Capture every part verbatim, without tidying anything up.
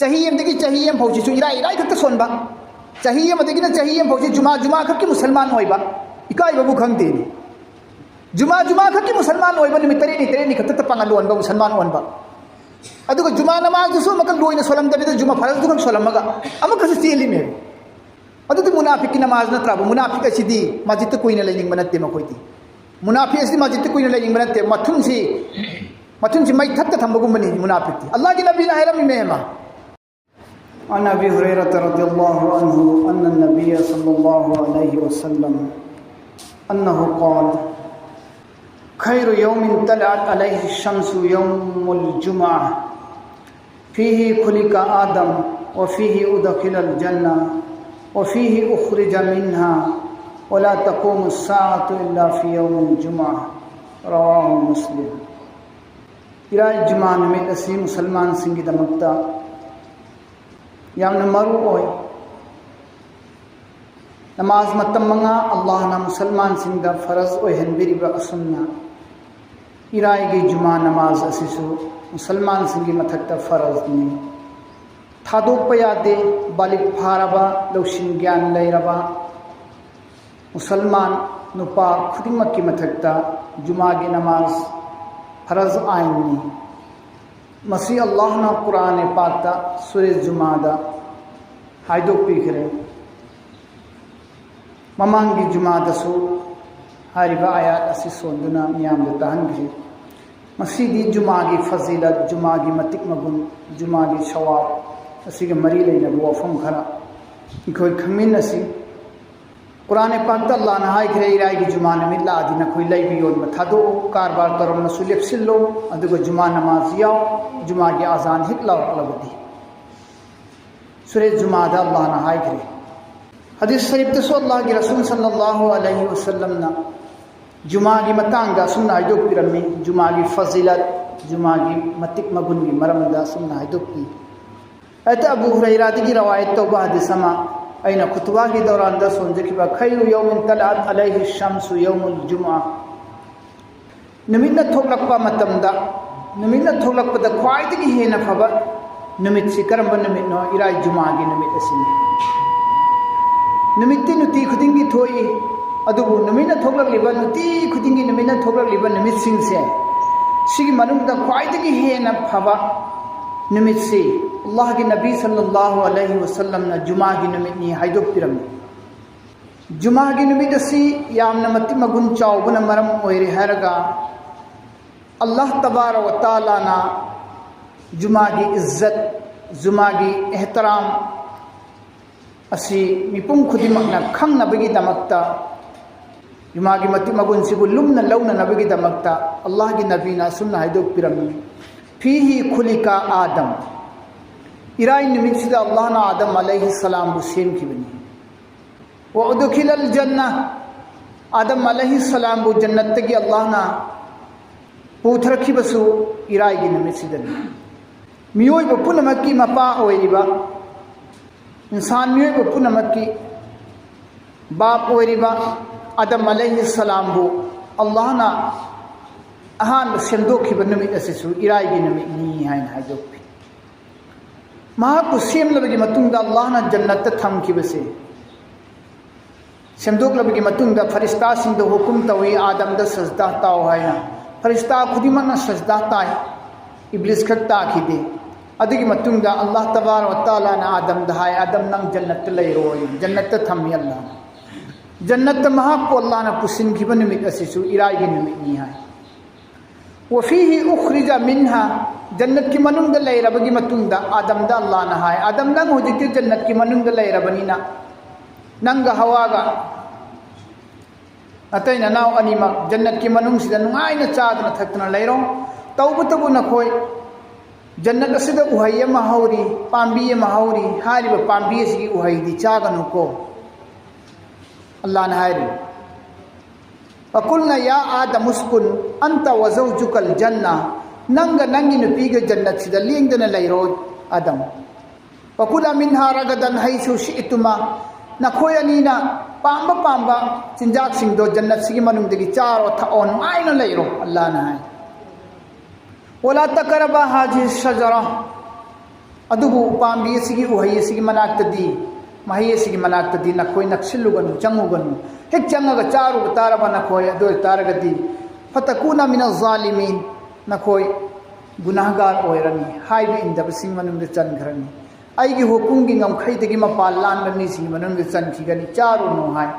ꯆꯍꯤ ꯑꯃꯗꯒꯤ ꯆꯍꯤ ꯑꯃ ꯐꯥꯎꯁꯤꯁꯨ ꯏꯔꯥꯏ ꯏꯔꯥꯏ ꯈꯛꯇ ꯁꯣꯟꯕ, ꯆꯍꯤ ꯑꯃꯗꯒꯤꯅ ꯆꯍꯤ ꯑꯃ ꯐꯥꯎꯁꯤ ꯖꯨꯃꯥ ꯖꯨꯃꯥ ꯈꯛꯀꯤ ꯃꯨꯁꯜꯃꯥꯟ ꯑꯣꯏꯕ, ꯏꯀꯥꯏꯕꯕꯨ ꯈꯪꯗꯦꯅꯦ꯫ ꯖꯨꯃꯥ ꯖꯨꯃꯥ ꯈꯛꯀꯤ ꯃꯨꯁꯜꯃꯥꯟ ꯑꯣꯏꯕ, ꯅꯨꯃꯤꯠ ꯇꯔꯦꯠꯅꯤ ꯇꯔꯦꯠꯅꯤ ꯈꯛꯇ ꯄꯥꯡꯒꯜ ꯑꯣꯟꯕ, ꯃꯨꯁꯜꯃꯥꯟ ꯑꯣꯟꯕ꯫ ꯑꯗꯨꯒ ꯖꯨꯃꯥ ꯅꯃꯥꯖꯗꯨꯁꯨ ꯑꯃꯨꯛꯀ ꯂꯣꯏꯅ ꯁꯣꯜꯂꯝꯗꯕꯤꯗ ꯖꯨꯃꯥ ꯐꯔꯖꯗꯨ ꯈꯛ ꯁꯣꯜꯂꯝꯃꯒ ꯑꯃꯨꯛꯀꯁꯨ ꯆꯦꯜꯂꯤꯃꯦ꯫ ꯑꯗꯨꯗꯤ ꯃꯨꯅꯥꯐꯤꯛꯀꯤ ꯅꯃꯥꯖ ꯅꯠꯇ꯭ꯔꯕ? ꯃꯨꯅꯥꯐꯤꯛ ꯑꯁꯤꯗꯤ ꯃꯁꯖꯤꯠꯇ ꯀꯨꯏꯅ ꯂꯩꯅꯤꯡꯕ ꯅꯠꯇꯦ ꯃꯈꯣꯏꯗꯤ꯫ ꯃꯨꯅꯥꯐꯤꯛ ꯑꯁꯤꯗꯤ ꯃꯁꯖꯤꯠꯇ ꯀꯨꯏꯅ ꯂꯩꯅꯤꯡꯕ ꯅꯠꯇꯦ, ꯃꯊꯨꯟꯁꯤ, ꯃꯊꯨꯟꯁꯤ ꯃꯩ ꯊꯛꯇ ꯊꯝꯕꯒꯨꯝꯕꯅꯤ ꯃꯨꯅꯥꯐꯤꯛꯇꯤ꯫ ꯑꯜꯂꯥꯍꯒꯤ ꯅꯕꯤꯅ ꯍꯥꯏꯔꯝꯃꯤꯃꯦ ꯑꯃ꯫ عن أبي هريرة رضي الله عنه أن النبي صلى الله عليه وسلم أنه قال: خير يوم طلعت عليه الشمس يوم الجمعة، فيه خلق آدم، وفيه أدخل الجنة، وفيه أخرج منها، ولا تقوم الساعة إلا في يوم الجمعة. رواه مسلم. ꯏꯔꯥꯏ ꯖꯨꯃꯥ ꯅꯨꯃꯤꯠ ꯑꯁꯤ ꯃꯨꯁꯜꯃꯥꯟꯁꯤꯡꯒꯤꯗꯃꯛꯇ ꯌꯥꯝꯅ ꯃꯔꯨ ꯑꯣꯏ꯫ ꯅꯃꯥꯖ ꯃꯇꯝ ꯃꯉꯥ ꯑꯜꯂꯥꯍꯅ ꯃꯨꯁꯜꯃꯥꯟꯁꯤꯡꯗ ꯐꯔꯖ ꯑꯣꯏꯍꯟꯕꯤꯔꯤꯕ ꯑꯁꯨꯝꯅ ꯏꯔꯥꯏꯒꯤ ꯖꯨꯃꯥ ꯅꯃꯥꯖ ꯑꯁꯤꯁꯨ ꯃꯨꯁꯜꯃꯥꯟꯁꯤꯡꯒꯤ ꯃꯊꯛꯇ ꯐꯔꯖꯅꯤ꯫ ꯊꯥꯗꯣꯛꯄ ꯌꯥꯗꯦ꯫ ꯕꯥꯂꯤꯒ ꯐꯥꯔꯕ, ꯂꯧꯁꯤꯡ ꯒ꯭ꯌꯥꯟ ꯂꯩꯔꯕ ꯃꯨꯁꯜꯃꯥꯟ ꯅꯨꯄꯥ ꯈꯨꯗꯤꯡꯃꯛꯀꯤ ꯃꯊꯛꯇ ꯖꯨꯃꯥꯒꯤ ꯅꯃꯥꯖ ꯐꯔꯖ ꯑꯥꯏꯟꯅꯤ꯫ ꯃꯁꯤ ꯑꯜꯂꯥꯍꯅ ꯀꯨꯔꯥꯟ ꯄꯥꯛꯇ ꯁꯨꯔꯦ ꯖꯨꯃꯥꯗ ꯍꯥꯏꯗꯣꯛꯄꯤꯈ꯭ꯔꯦ꯫ ꯃꯃꯥꯡꯒꯤ ꯖꯨꯃꯥꯗꯁꯨ ꯍꯥꯏꯔꯤꯕ ꯑꯥꯌꯥꯠ ꯑꯁꯤ ꯁꯣꯟꯗꯨꯅ ꯃꯤꯌꯥꯝꯗ ꯇꯥꯍꯟꯈ꯭ꯔꯤ꯫ ꯉꯁꯤꯗꯤ ꯖꯨꯃꯥꯒꯤ ꯐꯖꯤꯂꯠ, ꯖꯨꯃꯥꯒꯤ ꯃꯇꯤꯛ ꯃꯒꯨꯟ, ꯖꯨꯃꯥꯒꯤ ꯁꯋꯥꯕ ꯑꯁꯤꯒ ꯃꯔꯤ ꯂꯩꯅꯕ ꯋꯥꯐꯝ ꯈꯔ ꯑꯩꯈꯣꯏ ꯈꯪꯃꯤꯟꯅꯁꯤ꯫ ꯀꯨꯔꯥꯟ ꯄꯥꯛꯇ ꯑꯜꯂꯥꯍꯅ ꯍꯥꯏꯈ꯭ꯔꯦ, ꯏꯔꯥꯏꯒꯤ ꯖꯨꯃꯥ ꯅꯨꯃꯤꯠ ꯂꯥꯛꯑꯗꯤ ꯅꯈꯣꯏ ꯂꯩꯕ ꯌꯣꯟꯕ ꯊꯥꯗꯣꯛꯎ, ꯀꯔꯕꯥꯔ ꯇꯧꯔꯝꯅꯁꯨ ꯂꯦꯞꯁꯤꯜꯂꯨ, ꯑꯗꯨꯒ ꯖꯨꯃꯥ ꯅꯃꯥꯖ ꯌꯥꯎ, ꯖꯨꯃꯥꯒꯤ ꯑꯖꯥꯟ ꯍꯦꯛ ꯂꯥꯎꯔꯛꯂꯕꯗꯤ꯫ ꯁꯨꯔꯦ ꯖꯨꯃꯥꯗ ꯑꯜꯂꯥꯍꯅ ꯍꯥꯏꯈ꯭ꯔꯦ꯫ ꯍꯗꯤꯁ ꯁꯔꯤꯐꯇꯁꯨ ꯑꯜꯂꯥꯍꯒꯤ ꯔꯁꯨꯜ ꯁꯜꯂꯜꯂꯥꯍꯨ ꯑꯂꯩꯍꯤ ꯋꯁꯜꯂꯝꯅ ꯖꯨꯃꯥꯒꯤ ꯃꯇꯥꯡꯗ ꯑꯁꯨꯝꯅ ꯍꯥꯏꯗꯣꯛꯄꯤꯔꯝꯃꯤ, ꯖꯨꯃꯥꯒꯤ ꯐꯖꯤꯂꯠ, ꯖꯨꯃꯥꯒꯤ ꯃꯇꯤꯛ ꯃꯒꯨꯟꯒꯤ ꯃꯔꯝꯗ ꯑꯁꯨꯝꯅ ꯍꯥꯏꯗꯣꯛꯄꯤ꯫ ꯑꯇ ꯑꯕꯨ ꯍꯨꯔꯩꯔꯥꯗꯒꯤ ꯔꯋꯥꯌꯠ ꯇꯧꯕ ꯍꯗꯤꯁ ꯑꯃ, ꯑꯩꯅ ꯈꯨꯇꯨꯕꯥꯒꯤ ꯗꯧꯔꯥꯟꯗ ꯁꯣꯟꯖꯈꯤꯕ, "ꯈꯩꯔꯨ ꯌꯧꯃꯤꯟ ꯇꯂꯥꯠ ꯑꯂꯩꯍꯤ ꯁꯝꯁꯨ ꯌꯧꯃꯨꯜ ꯖꯨꯃꯥ", ꯅꯨꯃꯤꯠꯅ ꯊꯣꯛꯂꯛꯄ ꯃꯇꯝꯗ, ꯅꯨꯃꯤꯠꯅ ꯊꯣꯛꯂꯛꯄꯗ ꯈ꯭ꯋꯥꯏꯗꯒꯤ ꯍꯦꯟꯅ ꯐꯕ ꯅꯨꯃꯤꯠꯁꯤ ꯀꯔꯝꯕ ꯅꯨꯃꯤꯠꯅꯣ? ꯏꯔꯥꯏ, ꯖꯨꯃꯥꯒꯤ ꯅꯨꯃꯤꯠ ꯑꯁꯤꯅꯤ꯫ ꯅꯨꯃꯤꯠꯇꯤ ꯅꯨꯡꯇꯤ ꯈꯨꯗꯤꯡꯒꯤ ꯊꯣꯛꯏ, ꯑꯗꯨꯕꯨ ꯅꯨꯃꯤꯠꯅ ꯊꯣꯛꯂꯛꯂꯤꯕ, ꯅꯨꯡꯇꯤ ꯈꯨꯗꯤꯡꯒꯤ ꯅꯨꯃꯤꯠꯅ ꯊꯣꯛꯂꯛꯂꯤꯕ ꯅꯨꯃꯤꯠꯁꯤꯡꯁꯦ, ꯁꯤꯒꯤ ꯃꯅꯨꯡꯗ ꯈ꯭ꯋꯥꯏꯗꯒꯤ ꯍꯦꯟꯅ ꯐꯕ ꯅꯨꯃꯤꯠꯁꯤ ꯑꯜꯂꯥꯍꯒꯤ ꯅꯕꯤ ꯁꯜꯂꯜꯂꯥꯍꯨ ꯑꯂꯩꯍꯤ ꯋꯁꯜꯂꯝꯅ ꯖꯨꯃꯥꯒꯤ ꯅꯨꯃꯤꯠꯅꯤ ꯍꯥꯏꯗꯣꯛꯄꯤꯔꯝꯃꯤ꯫ ꯖꯨꯃꯥꯒꯤ ꯅꯨꯃꯤꯠ ꯑꯁꯤ ꯌꯥꯝꯅ ꯃꯇꯤꯛ ꯃꯒꯨꯟ ꯆꯥꯎꯕꯅ ꯃꯔꯝ ꯑꯣꯏꯔꯦ ꯍꯥꯏꯔꯒ, ꯑꯜꯂꯥꯍ ꯇꯕꯥꯔꯛ ꯋ ꯇꯥꯂꯥꯅ ꯖꯨꯃꯥꯒꯤ ꯏꯖꯠ, ꯖꯨꯃꯥꯒꯤ ꯑꯦꯍꯇꯔꯥꯝ ꯑꯁꯤ ꯃꯤꯄꯨꯝ ꯈꯨꯗꯤꯡꯃꯛꯅ ꯈꯪꯅꯕꯒꯤꯗꯃꯛꯇ, ꯖꯨꯃꯥꯒꯤ ꯃꯇꯤꯛ ꯃꯒꯨꯟꯁꯤꯕꯨ ꯂꯨꯝꯅ ꯂꯧꯅꯅꯕꯒꯤꯗꯃꯛꯇ ꯑꯜꯂꯥꯍꯒꯤ ꯅꯕꯤꯅ ꯑꯁꯨꯝꯅ ꯍꯥꯏꯗꯣꯛꯄꯤꯔꯝꯃꯤ, "ꯐꯤꯍꯤ ꯈꯨꯂꯤꯀ ꯑꯥꯗꯝ", ꯏꯔꯥꯏ ꯅꯨꯃꯤꯠꯁꯤꯗ ꯑꯜꯂꯥꯍꯅ ꯑꯥꯗꯝ ꯑꯂꯩꯍꯤ ꯁꯂꯥꯝꯕꯨ ꯁꯦꯝꯈꯤꯕꯅꯤ꯫ "ꯋ ꯎꯗꯈꯤꯂꯜ ꯖꯟꯅ", ꯑꯥꯗꯝ ꯑꯂꯩꯍꯤ ꯁꯂꯥꯝꯕꯨ ꯖꯟꯅꯠꯇꯒꯤ ꯑꯜꯂꯥꯍꯅ ꯄꯨꯊꯔꯛꯈꯤꯕꯁꯨ ꯏꯔꯥꯏꯒꯤ ꯅꯨꯃꯤꯠꯁꯤꯗꯅꯤ꯫ ꯃꯤꯑꯣꯏꯕ ꯄꯨꯝꯅꯃꯛꯀꯤ ꯃꯄꯥ ꯑꯣꯏꯔꯤꯕ, ꯏꯟꯁꯥꯟ ꯃꯤꯑꯣꯏꯕ ꯄꯨꯝꯅꯃꯛꯀꯤ ꯕꯥꯞ ꯑꯣꯏꯔꯤꯕ ꯑꯥꯗꯝ ꯑꯂꯩꯍꯤ ꯁꯂꯥꯝꯕꯨ ꯑꯜꯂꯥꯍꯅ ꯑꯍꯥꯟꯕ ꯁꯦꯝꯗꯣꯛꯈꯤꯕ ꯅꯨꯃꯤꯠ ꯑꯁꯤꯁꯨ ꯏꯔꯥꯏꯒꯤ ꯅꯨꯃꯤꯠꯅꯤ ꯍꯥꯏꯅ ꯍꯥꯏꯗꯣꯛꯈꯤ꯫ ꯃꯍꯥꯛꯄꯨ ꯁꯦꯝꯂꯕꯒꯤ ꯃꯇꯨꯡꯗ ꯑꯜꯂꯥꯍꯅ ꯖꯟꯅꯠꯇ ꯊꯝꯈꯤꯕꯁꯦ, ꯁꯦꯝꯗꯣꯛꯂꯕꯒꯤ ꯃꯇꯨꯡꯗ ꯐꯔꯤꯁꯇꯥꯁꯤꯡꯗ ꯍꯨꯀꯨꯝ ꯇꯧꯏ, "ꯑꯥꯗꯝꯗ ꯁꯖꯗꯥ ꯇꯥꯎ" ꯍꯥꯏꯅ꯫ ꯐꯔꯤꯁꯇꯥ ꯈꯨꯗꯤꯡꯃꯛꯅ ꯁꯖꯗꯥ ꯇꯥꯏ, ꯏꯕ꯭ꯂꯤꯁ ꯈꯛ ꯇꯥꯈꯤꯗꯦ꯫ ꯑꯗꯨꯒꯤ ꯃꯇꯨꯡꯗ ꯑꯜꯂꯥꯍ ꯇꯕꯥꯔꯛ ꯋ ꯇꯥꯂꯥꯅ ꯑꯥꯗꯝꯗ ꯍꯥꯏ, "ꯑꯥꯗꯝ, ꯅꯪ ꯖꯟꯅꯠꯇ ꯂꯩꯔꯣ", ꯖꯟꯅꯠꯇ ꯊꯝꯃꯤ ꯑꯜꯂꯥꯍꯅ꯫ ꯖꯟꯅꯠꯇ ꯃꯍꯥꯛꯄꯨ ꯑꯜꯂꯥꯍꯅ ꯄꯨꯁꯤꯟꯈꯤꯕ ꯅꯨꯃꯤꯠ ꯑꯁꯤꯁꯨ ꯏꯔꯥꯏꯒꯤ ꯅꯨꯃꯤꯠꯅꯤ ꯍꯥꯏ꯫ "ꯋꯐꯤꯍꯤ ꯎꯈ꯭ꯔꯤꯖ ꯃꯤꯟꯍꯥ", ꯖꯟꯅꯠꯀꯤ ꯃꯅꯨꯡꯗ ꯂꯩꯔꯕꯒꯤ ꯃꯇꯨꯡꯗ ꯑꯥꯗꯝꯗ ꯑꯜꯂꯥꯍꯅ ꯍꯥꯏ, "ꯑꯥꯗꯝ, ꯅꯪ ꯍꯧꯖꯤꯛꯇꯤ ꯖꯟꯅꯠꯀꯤ ꯃꯅꯨꯡꯗ ꯂꯩꯔꯕꯅꯤꯅ, ꯅꯪꯒ ꯍꯋꯥꯒ ꯅꯇꯩ ꯅꯅꯥꯎ ꯑꯅꯤꯃꯛ ꯖꯟꯅꯠꯀꯤ ꯃꯅꯨꯡꯁꯤꯗ ꯅꯨꯡꯉꯥꯏꯅ ꯆꯥꯗꯅ ꯊꯛꯇꯅ ꯂꯩꯔꯣ꯫ ꯇꯧꯕꯇꯕꯨ ꯅꯈꯣꯏ ꯖꯟꯅꯠ ꯑꯁꯤꯗ ꯎꯍꯩ ꯑꯃ ꯍꯧꯔꯤ, ꯄꯥꯝꯕꯤ ꯑꯃ ꯍꯧꯔꯤ, ꯍꯥꯏꯔꯤꯕ ꯄꯥꯝꯕꯤ ꯑꯁꯤꯒꯤ ꯎꯍꯩꯗꯤ ꯆꯥꯒꯅꯨꯀꯣ", ꯑꯜꯂꯥꯍꯅ ꯍꯥꯏꯔꯤ꯫ "ꯐꯀꯨꯜꯅ ꯌꯥ ꯑꯥꯗꯝ ꯎꯁꯀꯨꯟ ꯑꯟꯇ ꯋ ꯖꯧꯖꯨꯀꯜ ꯖꯟꯅ", ꯅꯪꯒ ꯅꯪꯒꯤ ꯅꯨꯄꯤꯒ ꯖꯟꯅꯠꯁꯤꯗ ꯂꯦꯡꯗꯅ ꯂꯩꯔꯣ, ꯑꯥꯗꯝ꯫ "ꯐꯀꯨꯂꯥ ꯃꯤꯟꯍꯥ ꯔꯒꯗꯟ ꯍꯩꯁꯨ ꯁꯤꯏꯇꯨꯃꯥ", ꯅꯈꯣꯏ ꯑꯅꯤꯅ ꯄꯥꯝꯕ ꯄꯥꯝꯕ ꯆꯤꯟꯖꯥꯛꯁꯤꯡꯗꯣ ꯖꯟꯅꯠꯁꯤꯒꯤ ꯃꯅꯨꯡꯗꯒꯤ ꯆꯥꯔꯣ, ꯊꯛꯑꯣ, ꯅꯨꯡꯉꯥꯏꯅ ꯂꯩꯔꯣ, ꯑꯜꯂꯥꯍꯅ ꯍꯥꯏ꯫ "ꯋꯂꯥ ꯇꯀꯔꯕꯥ ꯍꯥꯖꯤ ꯁꯖꯔꯥ", ꯑꯗꯨꯕꯨ ꯎꯄꯥꯝꯕꯤ ꯑꯁꯤꯒꯤ ꯎꯍꯩ ꯑꯁꯤꯒꯤ ꯃꯅꯥꯛꯇꯗꯤ, ꯃꯍꯩ ꯑꯁꯤꯒꯤ ꯃꯅꯥꯛꯇꯗꯤ ꯅꯈꯣꯏ ꯅꯛꯁꯤꯜꯂꯨꯒꯅꯨ, ꯆꯪꯉꯨꯒꯅꯨ꯫ ꯍꯦꯛ ꯆꯪꯉꯒ ꯆꯥꯔꯨꯕ ꯇꯥꯔꯕ ꯅꯈꯣꯏ, ꯑꯗꯨ ꯑꯣꯏ ꯇꯥꯔꯒꯗꯤ, "ꯐꯇꯀꯨꯅ ꯃꯤꯅ ꯖꯥꯂꯤꯃꯤꯟ", ꯅꯈꯣꯏ ꯒꯨꯅꯥꯍꯒꯥꯔ ꯑꯣꯏꯔꯅꯤ, ꯍꯥꯏꯕ ꯏꯟꯗꯕꯁꯤꯡ ꯃꯅꯨꯡꯗ ꯆꯟꯈ꯭ꯔꯅꯤ꯫ ꯑꯩꯒꯤ ꯍꯨꯀꯨꯝꯒꯤ ꯉꯝꯈꯩꯗꯒꯤ ꯃꯄꯥꯟ ꯂꯥꯟꯕ ꯃꯤꯁꯤꯡꯒꯤ ꯃꯅꯨꯡꯗ ꯆꯟꯈꯤꯒꯅꯤ, ꯆꯥꯔꯨꯅꯨ ꯍꯥꯏ꯫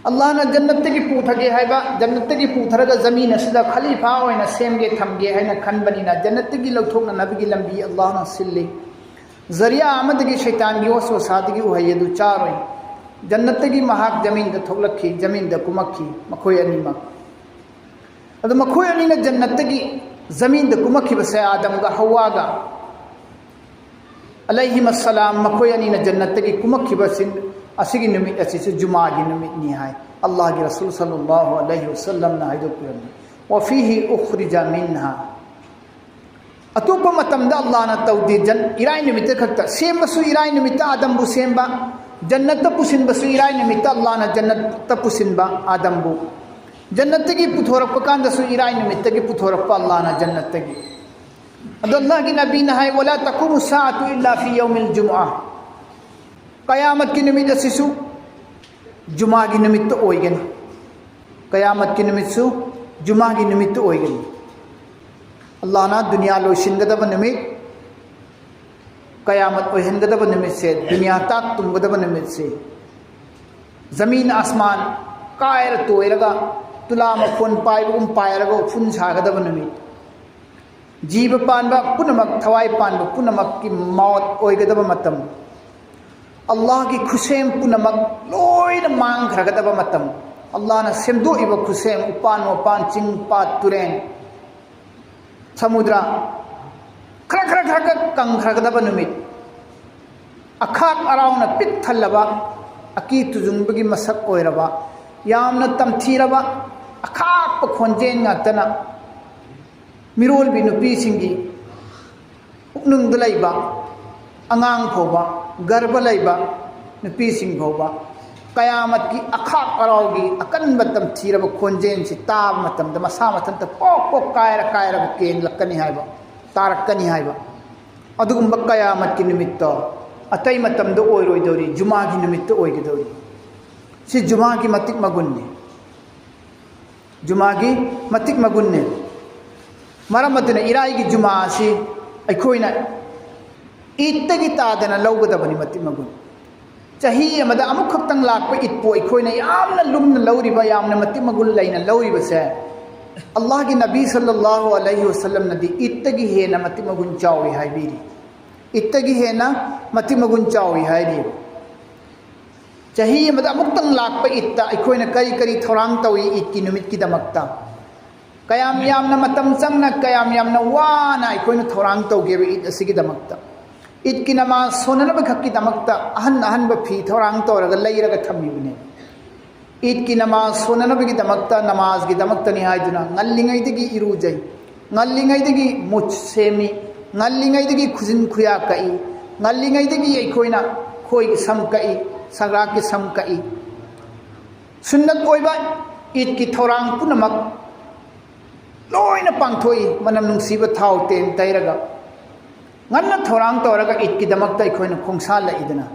ꯑꯜꯂꯥꯍꯅ ꯖꯟꯅꯠꯇꯒꯤ ꯄꯨꯊꯒꯦ ꯍꯥꯏꯕ, ꯖꯟꯅꯠꯇꯒꯤ ꯄꯨꯊꯔꯒ ꯖꯃꯤꯟ ꯑꯁꯤꯗ ꯈꯂꯤꯐꯥ ꯑꯣꯏꯅ ꯁꯦꯝꯒꯦ, ꯊꯝꯒꯦ ꯍꯥꯏꯅ ꯈꯟꯕꯅꯤꯅ, ꯖꯟꯅꯠꯇꯒꯤ ꯂꯧꯊꯣꯛꯅꯅꯕꯒꯤ ꯂꯝꯕꯤ ꯑꯜꯂꯥꯍꯅ ꯁꯤꯜꯂꯤ꯫ ꯖꯔꯤꯌꯥ ꯑꯃꯗꯒꯤ ꯁꯩꯇꯥꯟꯒꯤ ꯋꯥꯁꯋꯥꯁꯥꯗꯒꯤ ꯎꯍꯩ ꯑꯗꯨ ꯆꯥꯔꯣꯏ꯫ ꯖꯟꯅꯠꯇꯒꯤ ꯃꯍꯥꯛ ꯖꯃꯤꯟꯗ ꯊꯣꯛꯂꯛꯈꯤ, ꯖꯃꯤꯟꯗ ꯀꯨꯝꯃꯛꯈꯤ, ꯃꯈꯣꯏ ꯑꯅꯤꯃꯛ꯫ ꯑꯗꯨ ꯃꯈꯣꯏ ꯑꯅꯤꯅ ꯖꯟꯅꯠꯇꯒꯤ ꯖꯃꯤꯟꯗ ꯀꯨꯝꯃꯛꯈꯤꯕꯁꯦ, ꯑꯥꯗꯝꯒ ꯍꯧꯋꯥꯒ, ꯑꯂꯩꯍꯤꯃ ꯁꯂꯥꯝ, ꯃꯈꯣꯏ ꯑꯅꯤꯅ ꯖꯟꯅꯠꯇꯒꯤ ꯀꯨꯝꯃꯛꯈꯤꯕꯁꯤꯡ ꯑꯁꯤꯒꯤ ꯅꯨꯃꯤꯠ ꯑꯁꯤꯁꯨ ꯖꯨꯃꯥꯒꯤ ꯅꯨꯃꯤꯠꯅꯤ ꯍꯥꯏ꯫ ꯑꯜꯂꯥꯍꯒꯤ ꯔꯁꯨꯜ ꯁꯜꯂꯜꯂꯥꯍꯨ ꯑꯂꯩꯍꯤ ꯋꯁꯜꯂꯝꯅ ꯍꯥꯏꯗꯣꯛꯄꯤꯔꯝꯃꯤ, "ꯋꯐꯤꯍꯤ ꯎꯈ꯭ꯔꯤꯖ ꯃꯤꯟꯍꯥ"꯫ ꯑꯇꯣꯞꯄ ꯃꯇꯝꯗ ꯑꯜꯂꯥꯍꯅ ꯇꯧꯗꯦ, ꯖꯟ-, ꯏꯔꯥꯏ ꯅꯨꯃꯤꯠꯇ ꯈꯛꯇ ꯁꯦꯝꯕꯁꯨ, ꯏꯔꯥꯏ ꯅꯨꯃꯤꯠꯇ ꯑꯥꯗꯝꯕꯨ ꯁꯦꯝꯕ, ꯖꯟꯅꯠꯇ ꯄꯨꯁꯤꯟꯕꯁꯨ ꯏꯔꯥꯏ ꯅꯨꯃꯤꯠꯇ ꯑꯜꯂꯥꯍꯅ ꯖꯟꯅꯠꯇ ꯄꯨꯁꯤꯟꯕ ꯑꯥꯗꯝꯕꯨ, ꯖꯟꯅꯠꯇꯒꯤ ꯄꯨꯊꯣꯔꯛꯄ ꯀꯥꯟꯗꯁꯨ ꯏꯔꯥꯏ ꯅꯨꯃꯤꯠꯇꯒꯤ ꯄꯨꯊꯣꯔꯛꯄ ꯑꯜꯂꯥꯍꯅ ꯖꯟꯅꯠꯇꯒꯤ꯫ ꯑꯗꯣ ꯑꯜꯂꯥꯍꯒꯤ ꯅꯕꯤꯅ ꯍꯥꯏ, "ꯋꯥꯂꯥ ꯇꯀꯨꯃꯨ ꯁꯥꯑꯇꯨ ꯏꯜꯂꯥ ꯐꯤ ꯌꯧꯃꯤꯜ ꯖꯨꯃꯨꯑꯥ"꯫ ꯀꯌꯥꯃꯠꯀꯤ ꯅꯨꯃꯤꯠ ꯑꯁꯤꯁꯨ ꯖꯨꯃꯥꯒꯤ ꯅꯨꯃꯤꯠꯇ ꯑꯣꯏꯒꯅꯤ꯫ ꯀꯌꯥꯃꯠꯀꯤ ꯅꯨꯃꯤꯠꯁꯨ ꯖꯨꯃꯥꯒꯤ ꯅꯨꯃꯤꯠꯇ ꯑꯣꯏꯒꯅꯤ꯫ ꯑꯜꯂꯥꯍꯅ ꯗꯨꯅꯤꯌꯥ ꯂꯣꯏꯁꯤꯟꯒꯗꯕ ꯅꯨꯃꯤꯠ, ꯀꯌꯥꯃꯠ ꯑꯣꯏꯍꯟꯒꯗꯕ ꯅꯨꯃꯤꯠꯁꯦ, ꯗꯨꯅꯤꯌꯥ ꯇꯥꯛ ꯇꯨꯝꯒꯗꯕ ꯅꯨꯃꯤꯠꯁꯦ, ꯖꯃꯤꯟ ꯑꯁꯃꯥꯟ ꯀꯥꯏꯔ ꯇꯣꯏꯔꯒ, ꯇꯨꯂꯥ ꯃꯈꯣꯟ ꯄꯥꯏꯕꯒꯨꯝ ꯄꯥꯏꯔꯒ ꯎꯐꯨꯟ ꯁꯥꯒꯗꯕ ꯅꯨꯃꯤꯠ, ꯖꯤꯕ ꯄꯥꯟꯕ ꯄꯨꯝꯅꯃꯛ, ꯊꯋꯥꯏ ꯄꯥꯟꯕ ꯄꯨꯝꯅꯃꯛꯀꯤ ꯃꯥꯎꯠ ꯑꯣꯏꯒꯗꯕ ꯃꯇꯝ, ꯑꯜꯂꯥꯍꯒꯤ ꯈꯨꯠꯁꯦꯝ ꯄꯨꯝꯅꯃꯛ ꯂꯣꯏꯅ ꯃꯥꯡꯈ꯭ꯔꯒꯗꯕ ꯃꯇꯝ, ꯑꯜꯂꯥꯍꯅ ꯁꯦꯝꯗꯣꯛꯏꯕ ꯈꯨꯠꯁꯦꯝ, ꯎꯄꯥꯟ ꯋꯥꯄꯥꯟ, ꯆꯤꯡ, ꯄꯥꯠ, ꯇꯨꯔꯦꯟ, ꯁꯃꯨꯗ꯭ꯔ, ꯈꯔ ꯈꯔ ꯈꯔ ꯈꯔ ꯀꯪꯈ꯭ꯔꯒꯗꯕ ꯅꯨꯃꯤꯠ, ꯑꯈꯥꯛ ꯑꯔꯥꯎꯅ ꯄꯤꯛ ꯊꯜꯂꯕ, ꯑꯀꯤ ꯇꯨꯖꯨꯡꯕꯒꯤ ꯃꯁꯛ ꯑꯣꯏꯔꯕ, ꯌꯥꯝꯅ ꯇꯝꯊꯤꯔꯕ, ꯑꯈꯥꯛꯄ ꯈꯣꯟꯖꯦꯜ ꯉꯥꯛꯇꯅ, ꯃꯤꯔꯣꯜꯕꯤ ꯅꯨꯄꯤꯁꯤꯡꯒꯤ ꯄꯨꯛꯅꯨꯡꯗ ꯂꯩꯕ ꯑꯉꯥꯡ ꯐꯥꯎꯕ, ꯒꯔꯚ ꯂꯩꯕ ꯅꯨꯄꯤꯁꯤꯡ ꯐꯥꯎꯕ, ꯀꯌꯥꯃꯠꯀꯤ ꯑꯈꯥꯛ ꯑꯔꯥꯎꯒꯤ ꯑꯀꯟꯕ ꯇꯝꯊꯤꯔꯕ ꯈꯣꯟꯖꯦꯜꯁꯤ ꯇꯥꯕ ꯃꯇꯝꯗ ꯃꯁꯥ ꯃꯊꯟꯇ ꯄꯣꯛ ꯄꯣꯛ ꯀꯥꯏꯔ ꯀꯥꯏꯔꯒ ꯀꯦꯟꯂꯛꯀꯅꯤ ꯍꯥꯏꯕ, ꯇꯥꯔꯛꯀꯅꯤ ꯍꯥꯏꯕ꯫ ꯑꯗꯨꯒꯨꯝꯕ ꯀꯌꯥꯃꯠꯀꯤ ꯅꯨꯃꯤꯠꯇꯣ ꯑꯇꯩ ꯃꯇꯝꯗ ꯑꯣꯏꯔꯣꯏꯗꯧꯔꯤ, ꯖꯨꯃꯥꯒꯤ ꯅꯨꯃꯤꯠꯇ ꯑꯣꯏꯒꯗꯧꯔꯤ꯫ ꯁꯤ ꯖꯨꯃꯥꯒꯤ ꯃꯇꯤꯛ ꯃꯒꯨꯟꯅꯤ꯫ ꯖꯨꯃꯥꯒꯤ ꯃꯇꯤꯛ ꯃꯒꯨꯟꯅꯦ꯫ ꯃꯔꯝ ꯑꯗꯨꯅ ꯏꯔꯥꯏꯒꯤ ꯖꯨꯃꯥ ꯑꯁꯤ ꯑꯩꯈꯣꯏꯅ ꯏꯗꯇꯒꯤ ꯇꯥꯗꯅ ꯂꯧꯒꯗꯕꯅꯤ ꯃꯇꯤꯛ ꯃꯒꯨꯟ꯫ ꯆꯍꯤ ꯑꯃꯗ ꯑꯃꯨꯛꯈꯛꯇꯪ ꯂꯥꯛꯄ ꯏꯗꯄꯨ ꯑꯩꯈꯣꯏꯅ ꯌꯥꯝꯅ ꯂꯨꯝꯅ ꯂꯧꯔꯤꯕ, ꯌꯥꯝꯅ ꯃꯇꯤꯛ ꯃꯒꯨꯟ ꯂꯩꯅ ꯂꯧꯔꯤꯕꯁꯦ, ꯑꯜꯂꯥꯍꯒꯤ ꯅꯕꯤ ꯁꯜꯂꯜꯂꯥꯍꯨ ꯑꯂꯩꯍꯤ ꯋꯁꯜꯂꯝꯅꯗꯤ ꯏꯗꯇꯒꯤ ꯍꯦꯟꯅ ꯃꯇꯤꯛ ꯃꯒꯨꯟ ꯆꯥꯎꯏ ꯍꯥꯏꯕꯤꯔꯤ꯫ ꯏꯗꯇꯒꯤ ꯍꯦꯟꯅ ꯃꯇꯤꯛ ꯃꯒꯨꯟ ꯆꯥꯎꯏ ꯍꯥꯏꯔꯤ꯫ ꯆꯍꯤ ꯑꯃꯗ ꯑꯃꯨꯛꯇꯪ ꯂꯥꯛꯄ ꯏꯗꯇ ꯑꯩꯈꯣꯏꯅ ꯀꯔꯤ ꯀꯔꯤ ꯊꯧꯔꯥꯡ ꯇꯧꯏ ꯏꯗꯀꯤ ꯅꯨꯃꯤꯠꯀꯤꯗꯃꯛꯇ? ꯀꯌꯥꯝ ꯌꯥꯝꯅ ꯃꯇꯝ ꯆꯪꯅ, ꯀꯌꯥꯝ ꯌꯥꯝꯅ ꯋꯥꯅ ꯑꯩꯈꯣꯏꯅ ꯊꯧꯔꯥꯡ ꯇꯧꯒꯦꯕ ꯏꯗ ꯑꯁꯤꯒꯤꯗꯃꯛꯇ? ꯏꯗꯀꯤ ꯅꯃꯥꯖ ꯁꯣꯟꯅꯅꯕ ꯈꯛꯀꯤꯗꯃꯛꯇ ꯑꯍꯟ ꯑꯍꯟꯕ ꯐꯤ ꯊꯧꯔꯥꯡ ꯇꯧꯔꯒ ꯂꯩꯔꯒ ꯊꯝꯃꯤꯕꯅꯦ꯫ ꯏꯗꯀꯤ ꯅꯃꯥꯖ ꯁꯣꯟꯅꯅꯕꯒꯤꯗꯃꯛꯇ, ꯅꯃꯥꯖꯒꯤꯗꯃꯛꯇꯅꯤ ꯍꯥꯏꯗꯨꯅ ꯉꯜꯂꯤꯉꯩꯗꯒꯤ ꯏꯔꯨꯖꯩ, ꯉꯜꯂꯤꯉꯩꯗꯒꯤ ꯃꯨꯠ ꯁꯦꯝꯃꯤ, ꯉꯜꯂꯤꯉꯩꯗꯒꯤ ꯈꯨꯖꯤꯟ ꯈꯨꯌꯥ ꯀꯛꯏ, ꯉꯜꯂꯤꯉꯩꯗꯒꯤ ꯑꯩꯈꯣꯏꯅ ꯈꯣꯏꯒꯤ ꯁꯝ ꯀꯛꯏ, ꯁꯒ꯭ꯔꯥꯛꯀꯤ ꯁꯝ ꯀꯛꯏ꯫ ꯁꯨꯟꯅꯠ ꯑꯣꯏꯕ ꯏꯗꯀꯤ ꯊꯧꯔꯥꯡ ꯄꯨꯝꯅꯃꯛ ꯂꯣꯏꯅ ꯄꯥꯡꯊꯣꯛꯏ, ꯃꯅꯝ ꯅꯨꯡꯁꯤꯕ ꯊꯥꯎ ꯇꯦꯟ ꯇꯩꯔꯒ꯫ ꯉꯟꯅ ꯊꯧꯔꯥꯡ ꯇꯧꯔꯒ ꯏꯗꯀꯤꯗꯃꯛꯇ ꯑꯩꯈꯣꯏꯅ ꯈꯣꯡꯁꯥꯜꯂꯛꯏꯗꯅ꯫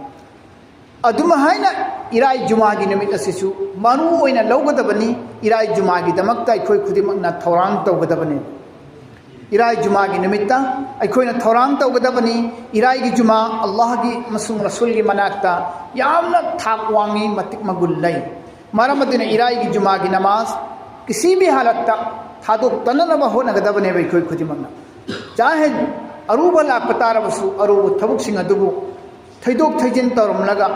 ꯑꯗꯨꯝ ꯍꯥꯏꯅ ꯏꯔꯥꯏ ꯖꯨꯃꯥꯒꯤ ꯅꯨꯃꯤꯠ ꯑꯁꯤꯁꯨ ꯃꯔꯨ ꯑꯣꯏꯅ ꯂꯧꯒꯗꯕꯅꯤ꯫ ꯏꯔꯥꯏ ꯖꯨꯃꯥꯒꯤꯗꯃꯛꯇ ꯑꯩꯈꯣꯏ ꯈꯨꯗꯤꯡꯃꯛꯅ ꯊꯧꯔꯥꯡ ꯇꯧꯒꯗꯕꯅꯤ꯫ ꯏꯔꯥꯏ ꯖꯨꯃꯥꯒꯤ ꯅꯨꯃꯤꯠꯇ ꯑꯩꯈꯣꯏꯅ ꯊꯧꯔꯥꯡ ꯇꯧꯒꯗꯕꯅꯤ꯫ ꯏꯔꯥꯏꯒꯤ ꯖꯨꯃꯥ ꯑꯜꯂꯥꯍꯒꯤ ꯑꯃꯁꯨꯡ ꯔꯁꯨꯜꯒꯤ ꯃꯅꯥꯛꯇ ꯌꯥꯝꯅ ꯊꯥꯛ ꯋꯥꯡꯉꯤ, ꯃꯇꯤꯛ ꯃꯒꯨꯟ ꯂꯩ꯫ ꯃꯔꯝ ꯑꯗꯨꯅ ꯏꯔꯥꯏꯒꯤ ꯖꯨꯃꯥꯒꯤ ꯅꯃꯥꯖ ꯀꯤꯁꯤ ꯚꯤ ꯍꯥꯂꯠꯇ ꯊꯥꯗꯣꯛꯇꯅꯅꯕ ꯍꯣꯠꯅꯒꯗꯕꯅꯦꯕ ꯑꯩꯈꯣꯏ ꯈꯨꯗꯤꯡꯃꯛꯅ꯫ ꯆꯥꯍꯦ ꯑꯔꯨꯕ ꯂꯥꯛꯄ ꯇꯥꯔꯕꯁꯨ, ꯑꯔꯨꯕ ꯊꯕꯛꯁꯤꯡ ꯑꯗꯨꯕꯨ ꯊꯩꯗꯣꯛ ꯊꯩꯖꯤꯟ ꯇꯧꯔꯝꯂꯒ,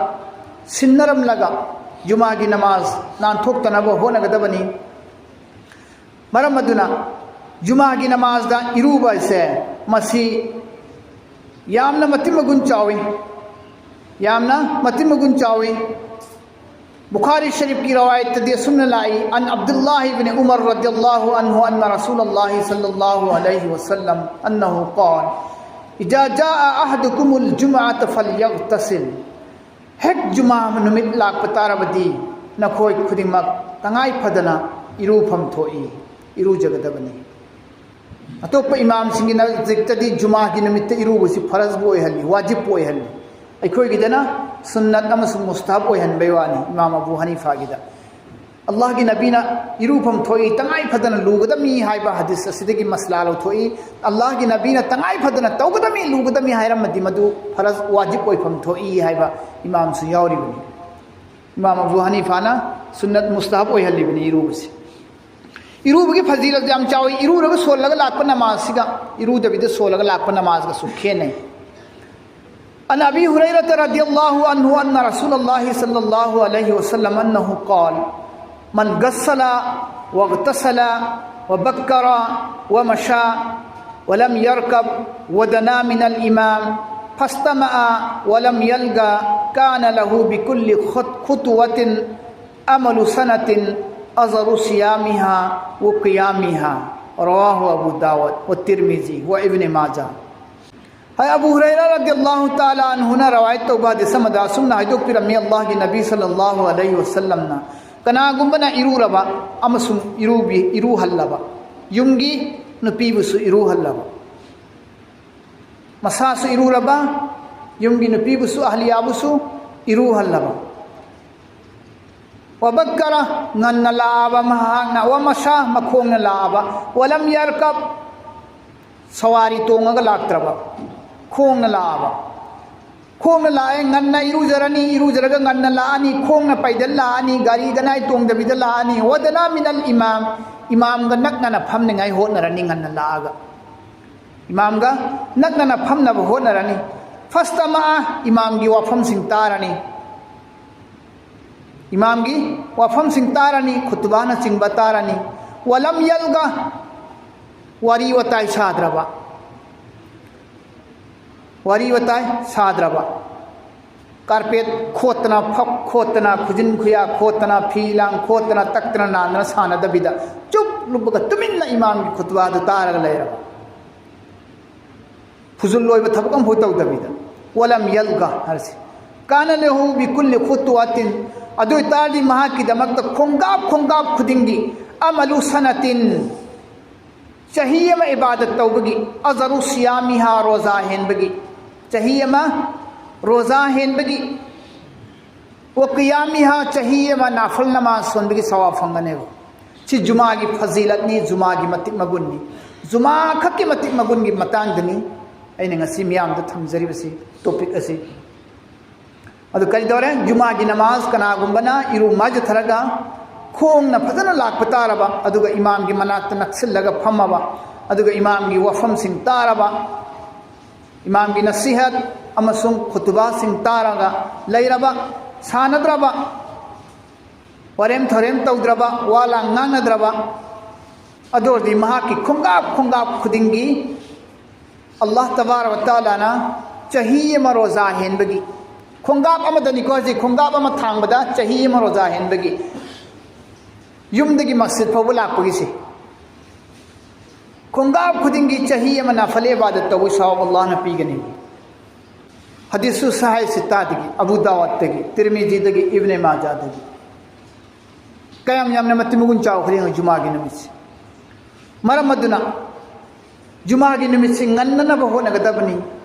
ꯁꯤꯟꯅꯔꯝꯂꯒ, ꯖꯨꯃꯥꯒꯤ ꯅꯃꯥꯖ ꯅꯥꯟꯊꯣꯛꯇꯅꯕ ꯍꯣꯠꯅꯒꯗꯕꯅꯤ꯫ ꯃꯔꯝ ꯑꯗꯨꯅ ꯖꯨꯃꯥꯒꯤ ꯅꯃꯥꯖꯗ ꯏꯔꯨꯕ ꯑꯁꯦ ꯃꯁꯤ ꯌꯥꯝꯅ ꯃꯇꯤꯛ ꯃꯒꯨꯟ ꯆꯥꯎꯏ, ꯌꯥꯝꯅ ꯃꯇꯤꯛ ꯃꯒꯨꯟ ꯆꯥꯎꯏ꯫ ꯕꯨꯈꯥꯔꯤ ꯁꯔꯤꯐꯀꯤ ꯔꯋꯥꯌꯠꯇꯗꯤ ꯑꯁꯨꯝꯅ ꯂꯥꯛꯏ, عن عبد الله بن عمر رضي الله عنه أن رسول الله صلى الله عليه وسلم أنه قال: إذا جاء أحدكم الجمعة فليغتسل. ꯍꯦꯛ ꯖꯨꯃꯥ ꯅꯨꯃꯤꯠ ꯂꯥꯛꯄ ꯇꯥꯔꯕꯗꯤ ꯅꯈꯣꯏ ꯈꯨꯗꯤꯡꯃꯛ ꯇꯉꯥꯏ ꯐꯗꯅ ꯏꯔꯨꯐꯝ ꯊꯣꯛꯏ, ꯏꯔꯨꯖꯒꯗꯕꯅꯤ꯫ ꯑꯇꯣꯞꯄ ꯏꯃꯥꯝꯁꯤꯡꯒꯤ ꯅꯖꯤꯛꯇꯗꯤ ꯖꯨꯃꯥꯒꯤ ꯅꯨꯃꯤꯠꯇ ꯏꯔꯨꯕꯁꯤ ꯐꯔꯖꯕꯨ ꯑꯣꯏꯍꯜꯂꯤ, ꯋꯥꯖꯤꯕꯄꯨ ꯑꯣꯏꯍꯜꯂꯤ꯫ ꯑꯩꯈꯣꯏꯒꯤꯗꯅ ꯁꯨꯟꯅꯠ ꯑꯃꯁꯨꯡ ꯃꯨꯁꯇꯍꯕ ꯑꯣꯏꯍꯟꯕꯩ ꯋꯥꯅꯤ꯫ ꯏꯃꯥꯝ ꯑꯕꯨ ꯍꯅꯤꯐꯥꯒꯤꯗ ꯑꯜꯂꯥꯍꯒꯤ ꯅꯕꯤꯅ ꯏꯔꯨꯐꯝ ꯊꯣꯛꯏ, ꯇꯉꯥꯏ ꯐꯗꯅ ꯂꯨꯒꯗꯕꯅꯤ ꯍꯥꯏꯕ ꯍꯗꯤꯁ ꯑꯁꯤꯗꯒꯤ ꯃꯁꯂꯥ ꯂꯧꯊꯣꯛꯏ꯫ ꯑꯜꯂꯥꯍꯒꯤ ꯅꯕꯤꯅ ꯇꯉꯥꯏ ꯐꯗꯅ ꯇꯧꯒꯗꯕꯅꯤ, ꯂꯨꯒꯗꯕꯅꯤ ꯍꯥꯏꯔꯝꯃꯗꯤ ꯃꯗꯨ ꯐꯔꯖ, ꯋꯥꯖꯤꯕ ꯑꯣꯏꯐꯝ ꯊꯣꯛꯏ ꯍꯥꯏꯕ ꯏꯃꯥꯝꯁꯨ ꯌꯥꯎꯔꯤꯕꯅꯤ꯫ ꯏꯃꯥꯝ ꯑꯕꯨ ꯍꯅꯤꯐꯥꯅ ꯁꯨꯟꯅꯠ ꯃꯨꯁꯇꯍꯕ ꯑꯣꯏꯍꯜꯂꯤꯕꯅꯤ ꯏꯔꯨꯕꯁꯤ꯫ ꯏꯔꯨꯕꯒꯤ ꯐꯖꯤꯂꯠ ꯌꯥꯝ ꯆꯥꯎꯏ꯫ ꯏꯔꯨꯔꯒ ꯁꯣꯜꯂꯒ ꯂꯥꯛꯄ ꯅꯃꯥꯖꯁꯤꯒ ꯏꯔꯨꯗꯕꯤꯗ ꯁꯣꯜꯂꯒ ꯂꯥꯛꯄ ꯅꯃꯥꯖꯒꯁꯨ ꯈꯦꯠꯅꯩ꯫ عن أبي هريرة رضي الله عنه أن رسول الله صلى الله عليه وسلم أنه قال: من غسل واغتسل وبكر ومشى ولم يركب ودنا من الإمام فاستمع ولم يلغ كان له بكل خط-، خطوة عمل سنة أجر صيامها وقيامها. رواه أبو داود والترمذي وابن ماجه. ꯍꯥꯏ ꯑꯕꯨ ꯍꯨꯔꯩꯔꯥ ꯔꯗꯤꯌꯜꯂꯥꯍꯨ ꯇꯥꯂꯥ ꯑꯟꯍꯨꯅ ꯔꯋꯥꯌꯠ ꯇꯧꯕ ꯍꯗꯤꯁ ꯑꯃꯗ ꯑꯁꯨꯝꯅ ꯍꯥꯏꯗꯣꯛꯄꯤꯔꯝꯃꯤ, ꯑꯜꯂꯥꯍꯒꯤ ꯅꯕꯤ ꯁꯜꯂꯜꯂꯥꯍꯨ ꯑꯂꯩꯍꯤ ꯋꯁꯜꯂꯝꯅ, ꯀꯅꯥꯒꯨꯝꯕꯅ ꯏꯔꯨꯔꯕ ꯑꯃꯁꯨꯡ ꯏꯔꯨꯕꯤ-, ꯏꯔꯨꯍꯜꯂꯕ, ꯌꯨꯝꯒꯤ ꯅꯨꯄꯤꯕꯨꯁꯨ ꯏꯔꯨꯍꯜꯂꯕ, ꯃꯁꯥꯁꯨ ꯏꯔꯨꯔꯕ, ꯌꯨꯝꯒꯤ ꯅꯨꯄꯤꯕꯨꯁꯨ, ꯑꯍꯂꯤꯌꯥꯕꯨꯁꯨ ꯏꯔꯨꯍꯜꯂꯕ꯫ ꯋꯕꯛꯀꯔ, ꯉꯟꯅ ꯂꯥꯛꯑꯕ ꯃꯍꯥꯛꯅ, ꯋꯃꯁꯥ, ꯃꯈꯣꯡꯅ ꯂꯥꯛꯑꯕ, ꯋꯂꯝ ꯌꯔꯀꯕ, ꯁꯋꯥꯔꯤ ꯇꯣꯡꯉꯒ ꯂꯥꯛꯇ꯭ꯔꯕ, ꯈꯣꯡꯅ ꯂꯥꯛꯑꯕ꯫ ꯈꯣꯡꯅ ꯂꯥꯛꯑꯦ, ꯉꯟꯅ ꯏꯔꯨꯖꯔꯅꯤ, ꯏꯔꯨꯖꯔꯒ ꯉꯟꯅ ꯂꯥꯛꯑꯅꯤ, ꯈꯣꯡꯅ ꯄꯥꯏꯗꯜ ꯂꯥꯛꯑꯅꯤ, ꯒꯥꯔꯤ ꯒꯅꯥꯏ ꯇꯣꯡꯗꯕꯤꯗ ꯂꯥꯛꯑꯅꯤ꯫ ꯋꯗꯅꯥ ꯃꯤꯅꯜ ꯏꯃꯥꯝ, ꯏꯃꯥꯝꯒ ꯅꯛꯅꯅ ꯐꯝꯅꯤꯡꯉꯥꯏ ꯍꯣꯠꯅꯔꯅꯤ ꯉꯟꯅ ꯂꯥꯛꯑꯒ꯫ ꯏꯃꯥꯝꯒ ꯅꯛꯅꯅ ꯐꯝꯅꯕ ꯍꯣꯠꯅꯔꯅꯤ꯫ ꯐꯁꯇꯃꯥ, ꯏꯃꯥꯝꯒꯤ ꯋꯥꯐꯝꯁꯤꯡ ꯇꯥꯔꯅꯤ꯫ ꯏꯃꯥꯝꯒꯤ ꯋꯥꯐꯝꯁꯤꯡ ꯇꯥꯔꯅꯤ, ꯈꯨꯇꯨꯕꯥꯅꯆꯤꯡꯕ ꯇꯥꯔꯅꯤ꯫ ꯋꯂꯝ ꯌꯜꯒ, ꯋꯥꯔꯤ ꯋꯥꯇꯥꯏ ꯁꯥꯗ꯭ꯔꯕ꯫ ꯋꯥꯔꯤ ꯋꯥꯇꯥꯏ ꯁꯥꯗ꯭ꯔꯕ꯫ ꯀꯥꯔꯄꯦꯠ ꯈꯣꯠꯇꯅ, ꯐꯛ ꯈꯣꯠꯇꯅ, ꯈꯨꯖꯤꯟ ꯈꯨꯌꯥ ꯈꯣꯠꯇꯅ, ꯐꯤ ꯂꯥꯡ ꯈꯣꯠꯇꯅ, ꯇꯛꯇꯅ ꯅꯥꯟꯗꯅ ꯁꯥꯟꯅꯗꯕꯤꯗ ꯆꯨꯞ ꯂꯨꯞꯄꯒ ꯇꯨꯃꯤꯟꯅ ꯏꯃꯥꯝꯒꯤ ꯈꯨꯇꯨꯕꯥꯗꯨ ꯇꯥꯔꯒ ꯂꯩꯔꯕ꯫ ꯐꯨꯖꯨꯜ ꯑꯣꯏꯕ ꯊꯕꯛ ꯑꯃꯐꯥꯎ ꯇꯧꯗꯕꯤꯗ꯫ ꯋꯂꯝ ꯌꯜꯒ ꯍꯥꯏꯔꯁꯤ꯫ ꯀꯥꯅ ꯂꯍꯨ ꯕꯤꯀꯨꯜꯂꯤ ꯈꯨꯇꯨꯋꯥꯇꯤꯟ꯫ ꯑꯗꯨ ꯑꯣꯏꯇꯥꯔꯗꯤ ꯃꯍꯥꯛꯀꯤꯗꯃꯛꯇ ꯈꯣꯡꯀꯥꯞ ꯈꯣꯡꯀꯥꯞ ꯈꯨꯗꯤꯡꯒꯤ ꯑꯃꯂꯨ ꯁꯅꯇꯤꯟ꯫ ꯆꯍꯤ ꯑꯃ ꯏꯕꯥꯗꯠ ꯇꯧꯕꯒꯤ, ꯑꯖꯔꯨ ꯁꯤꯌꯥꯃꯤꯍꯥ, ꯔꯣꯖꯥ ꯍꯦꯟꯕꯒꯤ, ꯆꯍꯤ ꯑꯃ ꯔꯣꯖꯥ ꯍꯦꯟꯕꯒꯤ, ꯋꯥ ꯀꯤꯌꯥꯃꯤꯍꯥ, ꯆꯍꯤ ꯑꯃ ꯅꯥꯐꯜ ꯅꯃꯥꯖ ꯁꯣꯟꯕꯒꯤ ꯁꯋꯥꯕ ꯐꯪꯒꯅꯦꯕ꯫ ꯁꯤ ꯖꯨꯃꯥꯒꯤ ꯐꯖꯤꯂꯠꯅꯤ, ꯖꯨꯃꯥꯒꯤ ꯃꯇꯤꯛ ꯃꯒꯨꯟꯅꯤ, ꯖꯨꯃꯥ ꯈꯛꯀꯤ ꯃꯇꯤꯛ ꯃꯒꯨꯟꯒꯤ ꯃꯇꯥꯡꯗꯅꯤ ꯑꯩꯅ ꯉꯁꯤ ꯃꯤꯌꯥꯝꯗ ꯊꯝꯖꯔꯤꯕꯁꯤ, ꯇꯣꯄꯤꯛ ꯑꯁꯤ꯫ ꯑꯗꯨ ꯀꯔꯤꯗꯧꯔꯦ? ꯖꯨꯃꯥꯒꯤ ꯅꯃꯥꯖ ꯀꯅꯥꯒꯨꯝꯕꯅ ꯏꯔꯨ ꯃꯥꯏꯖꯊꯔꯒ ꯈꯣꯡꯅ ꯐꯖꯅ ꯂꯥꯛꯄ ꯇꯥꯔꯕ, ꯑꯗꯨꯒ ꯏꯃꯥꯝꯒꯤ ꯃꯅꯥꯛꯇ ꯅꯛꯁꯤꯜꯂꯒ ꯐꯝꯃꯕ, ꯑꯗꯨꯒ ꯏꯃꯥꯝꯒꯤ ꯋꯥꯐꯝꯁꯤꯡ ꯇꯥꯔꯕ, ꯏꯃꯥꯝꯒꯤ ꯅꯁꯤꯍꯠ ꯑꯃꯁꯨꯡ ꯈꯨꯇꯨꯕꯥꯁꯤꯡ ꯇꯥꯔꯒ ꯂꯩꯔꯕ, ꯁꯥꯟꯅꯗ꯭ꯔꯕ, ꯋꯥꯔꯦꯝ ꯊꯧꯔꯦꯝ ꯇꯧꯗ꯭ꯔꯕ, ꯋꯥ ꯂꯥꯡ ꯉꯥꯡꯅꯗ꯭ꯔꯕ, ꯑꯗꯨ ꯑꯣꯏꯔꯗꯤ ꯃꯍꯥꯛꯀꯤ ꯈꯣꯡꯀꯥꯞ ꯈꯣꯡꯀꯥꯞ ꯈꯨꯗꯤꯡꯒꯤ ꯑꯜꯂꯥꯍ ꯇꯕꯥꯔꯛ ꯋ ꯇꯥꯂꯥꯅ ꯆꯍꯤ ꯑꯃ ꯔꯣꯖꯥ ꯍꯦꯟꯕꯒꯤ, ꯈꯣꯡꯀꯥꯞ ꯑꯃꯗꯅꯤꯀꯣ ꯍꯧꯖꯤꯛ, ꯈꯣꯡꯀꯥꯞ ꯑꯃ ꯊꯥꯡꯕꯗ ꯆꯍꯤ ꯑꯃ ꯔꯣꯖꯥ ꯍꯦꯟꯕꯒꯤ, ꯌꯨꯝꯗꯒꯤ ꯃꯁꯖꯤꯗ ꯐꯥꯎꯕ ꯂꯥꯛꯄꯒꯤꯁꯦ, ꯈꯣꯡꯀꯥꯞ ꯈꯨꯗꯤꯡꯒꯤ ꯆꯍꯤ ꯑꯃ ꯅꯐꯜ ꯏꯕꯥꯗꯠ ꯇꯧꯕ ꯁꯋꯥꯕ ꯑꯜꯂꯥꯍꯅ ꯄꯤꯒꯅꯤ꯫ ꯍꯗꯤꯁꯨ ꯁꯍꯥꯏ ꯁꯤꯠꯇꯥꯗꯒꯤ, ꯑꯕꯨ ꯗꯥꯋꯠꯇꯒꯤ, ꯇꯤꯔꯃꯤꯖꯤꯗꯒꯤ, ꯏꯕꯅꯦ ꯃꯥꯖꯥꯗꯒꯤ꯫ ꯀꯌꯥꯝ ꯌꯥꯝꯅ ꯃꯇꯤꯛ ꯃꯒꯨꯟ ꯆꯥꯎꯈ꯭ꯔꯦ ꯌꯦꯡꯉꯨ ꯖꯨꯃꯥꯒꯤ ꯅꯨꯃꯤꯠꯁꯦ꯫ ꯃꯔꯝ ꯑꯗꯨꯅ ꯖꯨꯃꯥꯒꯤ ꯅꯨꯃꯤꯠꯁꯤ ꯉꯟꯅꯅꯕ ꯍꯣꯠꯅꯒꯗꯕꯅꯤ꯫